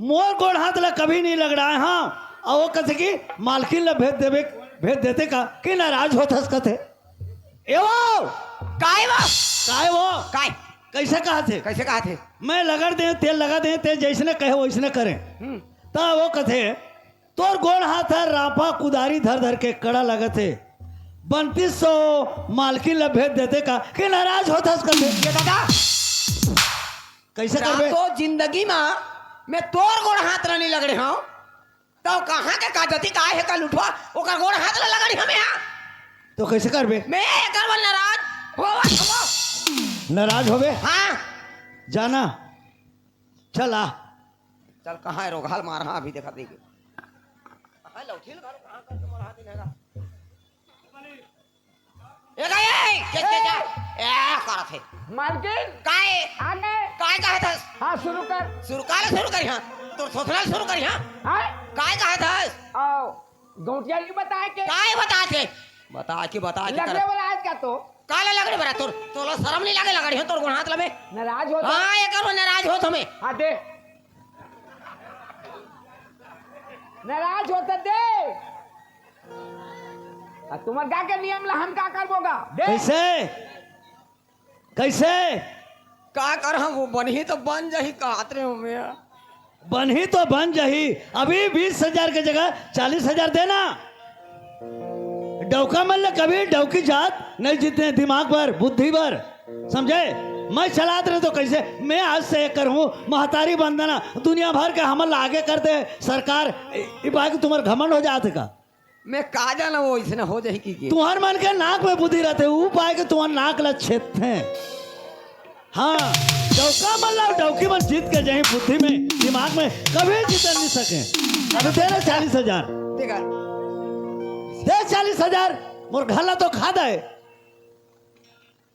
मोर गोड़ हाथ ला कभी नइ लगड़ाए हंव। अउ वो कथे कि मालकिन ला भेज देबे, भेज देते का, कि नाराज होत हस कथे। ए वो! काय वो? काय वो? काय? कइसे कहत हे? कइसे कहत हे? मैं लगड़ देंव, तेल लगा देंव, तें जइसने कहे वइसने करें। हम्म। त वो कथे, तोर गोड़ हाथ ह राफा कुदारी धर धर के कड़ा लगत हे। बनतिस तो मालकिन ला भेज देते का, कि नाराज होत हस कथे। ए दादा, कइसे करबे? तो जिंदगी मा मैं तोर गोड़ हाथ ला नइ लगड़े हंव, त कहाँ के का जतिक आय हे का लुठवा, ओकर गोड़ हाथ ला लगड़े हंव मैं, हाँ? तो कइसे करबे? मैं एकर बर नाराज होवत हंव। नाराज होबे? हाँ। जाना, चल आ। चल, कहाँ हे रोगहा ल मारहूँ अभी, देखा देखे। कहाँ लौठी ल घलो कहाँ करके मरहा दिन हे गा। ए गा, ए, के, के, के? ए, करत हे। मालकिन। काय? आगे। काय कहत हस? हाँ, शुरू कर। शुरू, काला शुरू करिहौं? तोर थोथना ल शुरू करिहौं? हाँ? काय कहत हस? आओ, गौंटिया नइ बताय के। काय बताय के? बताय के, बताय के लगड़े करत। वाला आज का तो। काला लगड़े बर आय तोर, तोला शरम नइ लागे लगड़े हंव तोर गोड़ हाथ ला बे। नाराज होत हस? हाँ, एकर बर नाराज होत हंव मैं। हाँ, दे। नाराज होत हस दे। आ, तुमर गा के नियम ला हम का करबो गा? दे। कइसे? कइसे? का करहूँ, वो बनही तो बन जाही, कहत रहे हंव मैं। बनही तो बन जाही, अभी बीस हजार के जगह चालीस हजार देना। डौका मन ल कभी डौकी जात नइ जीते, दिमाग बर, बुद्धि बर, समझे? मैं चलात रहे तो कइसे? मैं आज से एक करहूँ, महतारी वंदना, दुनिया भर के हमन ला आगे कर दे सरकार। इ, इ बात तुमर घमंड हो जात हे का? मैं का जानंव वो अइसने हो जाही कि के। तुंहर मन के नाक में बुद्धि रहिथे, ऊ पाय के तुंहर नाक ला छेदथे। हाँ, डौका मन ला डौकी मन जीत के जाही बुद्धि में, दिमाग में, कभी जीत नइ सके। अब दे रे चालीस हजार। देखा। दे चालीस हजार, मोर घर ला तो खा दे।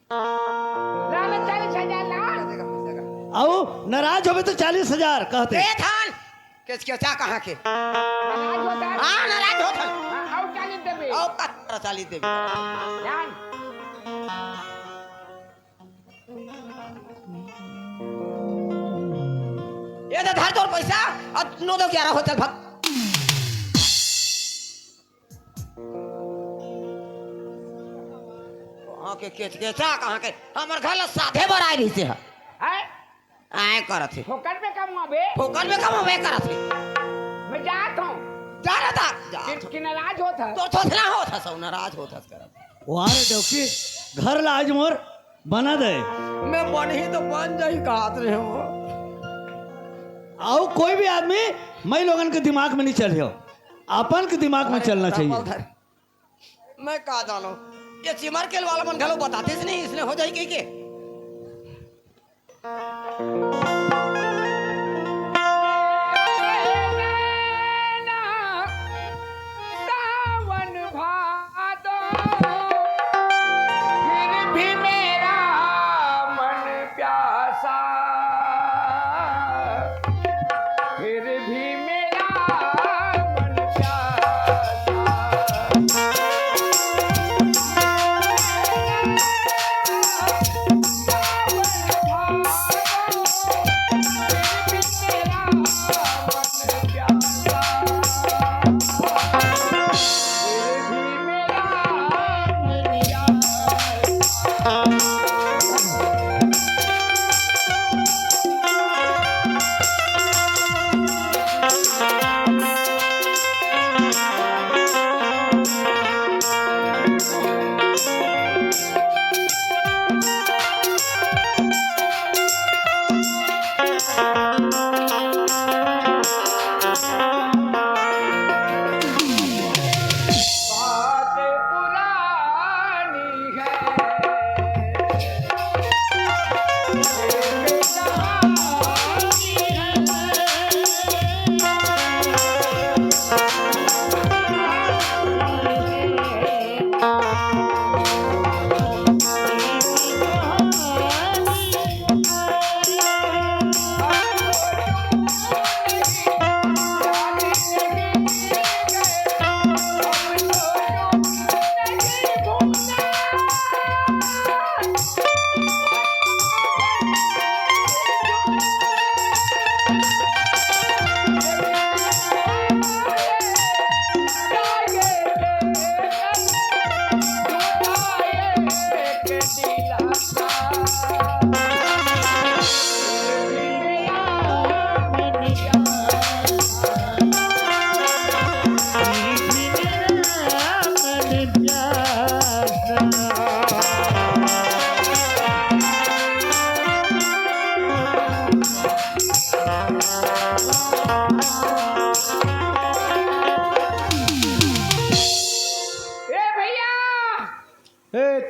लाल चालीस हजार लाल। अउ नाराज होबे तो चालीस हजार कहते। ए थान, केचकेचा कहाँ के? नाराज होत हस? हाँ, नाराज होत हंव। हाँ, अउ चालीस देबे। अउ कतरा चालीस देबे? जान। ए दे धर तोर पइसा, अब नौ दो ग्यारह हो, चल भाग। कहाँ के केचकेचा, कहाँ के, हमर घर ला साधे बर आय रहिसे ह। हैं? आय करत हे। फोकट में कमवाबे। फोकट में कमवाबे करत हे। मैं जात हंव। जा रे दा, जा। कि, कि नाराज होत हस? तो थोथना होत हस, नाराज होत हस करत। वाह रे डौकी, घर ला आज मोर बना दे। मैं बनही तो बन जाही कहत रहे हंव। अउ कोई भी आदमी मई लोगन के दिमाग में नइ चलही हो, अपन के दिमाग में चलना चाहिए। मैं का जानंव, ये चिमर केल वाला मन घलो बतातेच नहीं, अइसने हो जाही कहिके। सावन भादो, फिर भी मेरा मन प्यासा, फिर भी मेरा मन प्यासा।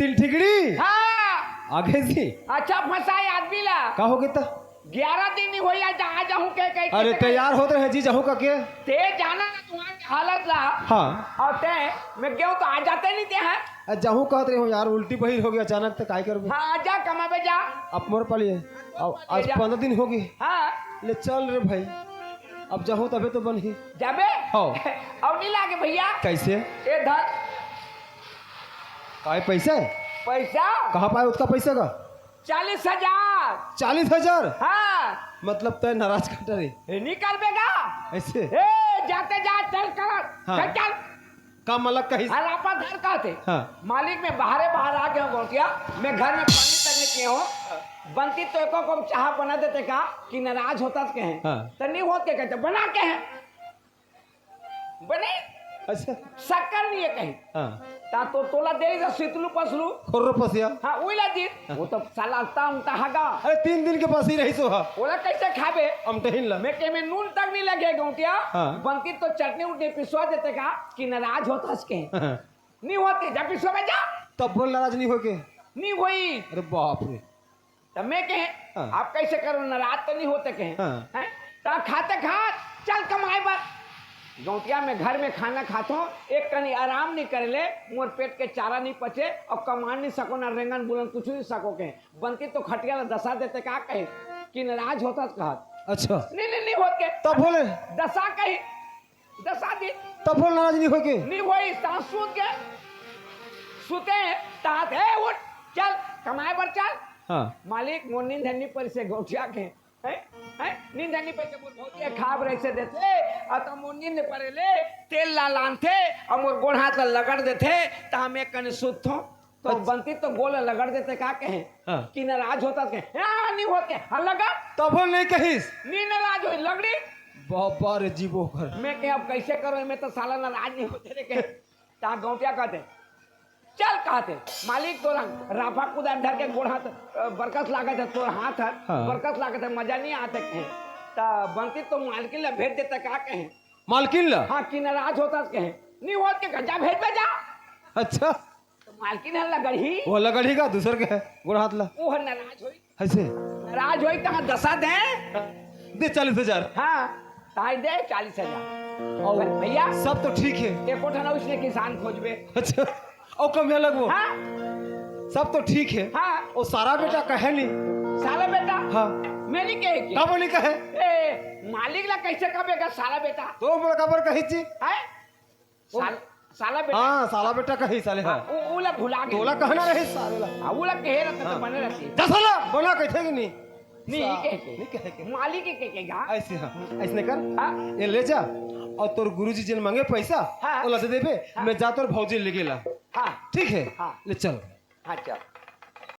तिल ठिकड़ी। हाँ। आगे जी। अच्छा फंसाए आदमी ला। का हो गया? ग्यारह दिन नहीं होई, आज आ जाहूं कह, कह, अरे कह, कह। तैयार होत रहे जी, जाहूं का के? ते जाना ना तुम्हारे हालत ला। हाँ। और ते, मैं गेहूं तो आ जाते नहीं ते हैं। आ जाहूं कहत रहे हो यार, उल्टी बहिर हो गया अचानक, तो काय करबे? हाँ, आ जा, कमाबे जा। अब मोर पाली है। अब आज जा। पंद्रह दिन हो गए। हाँ। ले चल रे भाई, अब जाहूं तबे तो बनही। जाबे? हाँ। और नहीं लागे भैया। कैसे? ए धर। काय पैसा है? पैसा? कहाँ पाए उतना पैसा का? चालीस हजार। चालीस हजार? हाँ। मतलब तय नाराज काटा रे। ए, निकल बेगा। ऐसे? ए, जाते जा, चल कर। हाँ। चल, चल। का मलक कही? अरे आपा धर कहते। हाँ। मालिक मैं बाहरे बाहर आ गया हूँ गौंटिया, मैं घर में पानी तक नहीं पिया हूँ। बनती तो एको कप चाह बना देते का कि नाराज होता तो कहें। हाँ। तो नहीं होत के कहते, बना के है। बने? अच्छा। शक्कर नहीं है कहीं। हाँ। ता तो तोला दे दे सितलू पसलू। खोर्रो पसिया। हाँ, वही ला दी। वो तो साला अंता उंता हगा। अरे तीन दिन के पास ही रही सो हा। ओला कैसे खाबे? अमटहिन ला। मैं के में नून तक नहीं लगे गौंटिया। हाँ। बनती तो चटनी उटनी पिसवा देते का कि नाराज होता इसके। हाँ। नहीं होते, जा पिसवा में जा। तब बोल नाराज नहीं होके। नहीं होई। अरे बाप रे। तब मैं कहे, हाँ। आप कैसे करो, नाराज तो नहीं होते कहे। हाँ। हैं? तो खाते खात चल कमाए बर। गौंटिया में घर में खाना खातो, एक कनी आराम नहीं करे ले, मोर पेट के चारा नहीं पचे और कमा नहीं सको, ना रेंगन बुलन कुछ नहीं सको कहे। बनती तो खटिया ला दसा देते का कहे कि नाराज होता कहत। अच्छा। नहीं, नहीं, नहीं होत के। तब बोले? दसा कही, दसा दिन। तब बोल नाराज नहीं होके। नहीं होई, सांस सूत के। सुते हैं, तात है, उठ, चल, कमाए बर चल। हाँ। मालिक, मोर नींद नहीं परी से गौंटिया के। हैं? हैं? नींद नहीं परी से मोर भौजी खाब रहे से देते, आ तो मोर नींद परे ले, तेल ला लानथे, और मोर गोड़ हाथ ला लगड़ देथे, ता मैं कने सुतथो। तो अच्छा। बनती तो गोल लगड़ देते का कहे हाँ। कि नाराज होता के, हाँ, नहीं होते, हाँ, लगड़। तभो नहीं कहिस। नहीं नाराज होई, लगड़ी। बाबा रे जीवो घर। मैं कहे, अब कैसे करो, मैं तो साला नाराज नहीं होते रे कहे। ता गौंटिया कहते, चल कहते, मालिक तोर राफा कुदार धर के गोड़ हाथ, अ, बरकस लागत है, तोर हाथ है, हाँ। बरकस लागत है, मजा नहीं आते कहे। ता बनती तो मालकिन ला भेज देते का कहे। मालकिन ला? हाँ, कि नाराज होता कहे। नहीं होत के गंजा भेज दे जा। अच्छा। तो मालकिन है लगड़ही। वो लगड़ही का दूसर के है, गोड़ हाथ ला। वो है नाराज होई। ऐसे? नाराज होई तहाँ दसा दे। दे चालीस हजार। हाँ, ताई दे चालीस हजार। और भैया। सब तो ठीक है। एको ठना उसने किसान खोजबे। अच्छा, और कम है लगभग। हाँ। सब तो ठीक है। हाँ। वो सारा बेटा कहे नहीं। सारा बेटा? हाँ। मैं नहीं कहे कि। कब नहीं कहे? ए, मालिक ला कैसे कबे का सारा बेटा? तो बोला कबर कही जी। है? साल-, साला बेटा। हाँ, साला बेटा कही साले, हाँ। हाँ, उ-, उला भुला गए। तोला कहना रहे साले ला। हाँ, उला कहे रहता तो हाँ। बने रहती। जा साला, बना कहते कि नहीं? नहीं, सा-, कह के। नहीं कह के। मालिक के कह के गा। ऐसे, हाँ, ऐसने कर। हाँ। ये ले जा, और तोर गुरुजी जिन मांगे पैसा, हाँ। ओला दे देबे, हाँ। मैं जा तोर भौजी लेके ला। हाँ। ठीक है? हाँ। ले चल। हाँ, चल।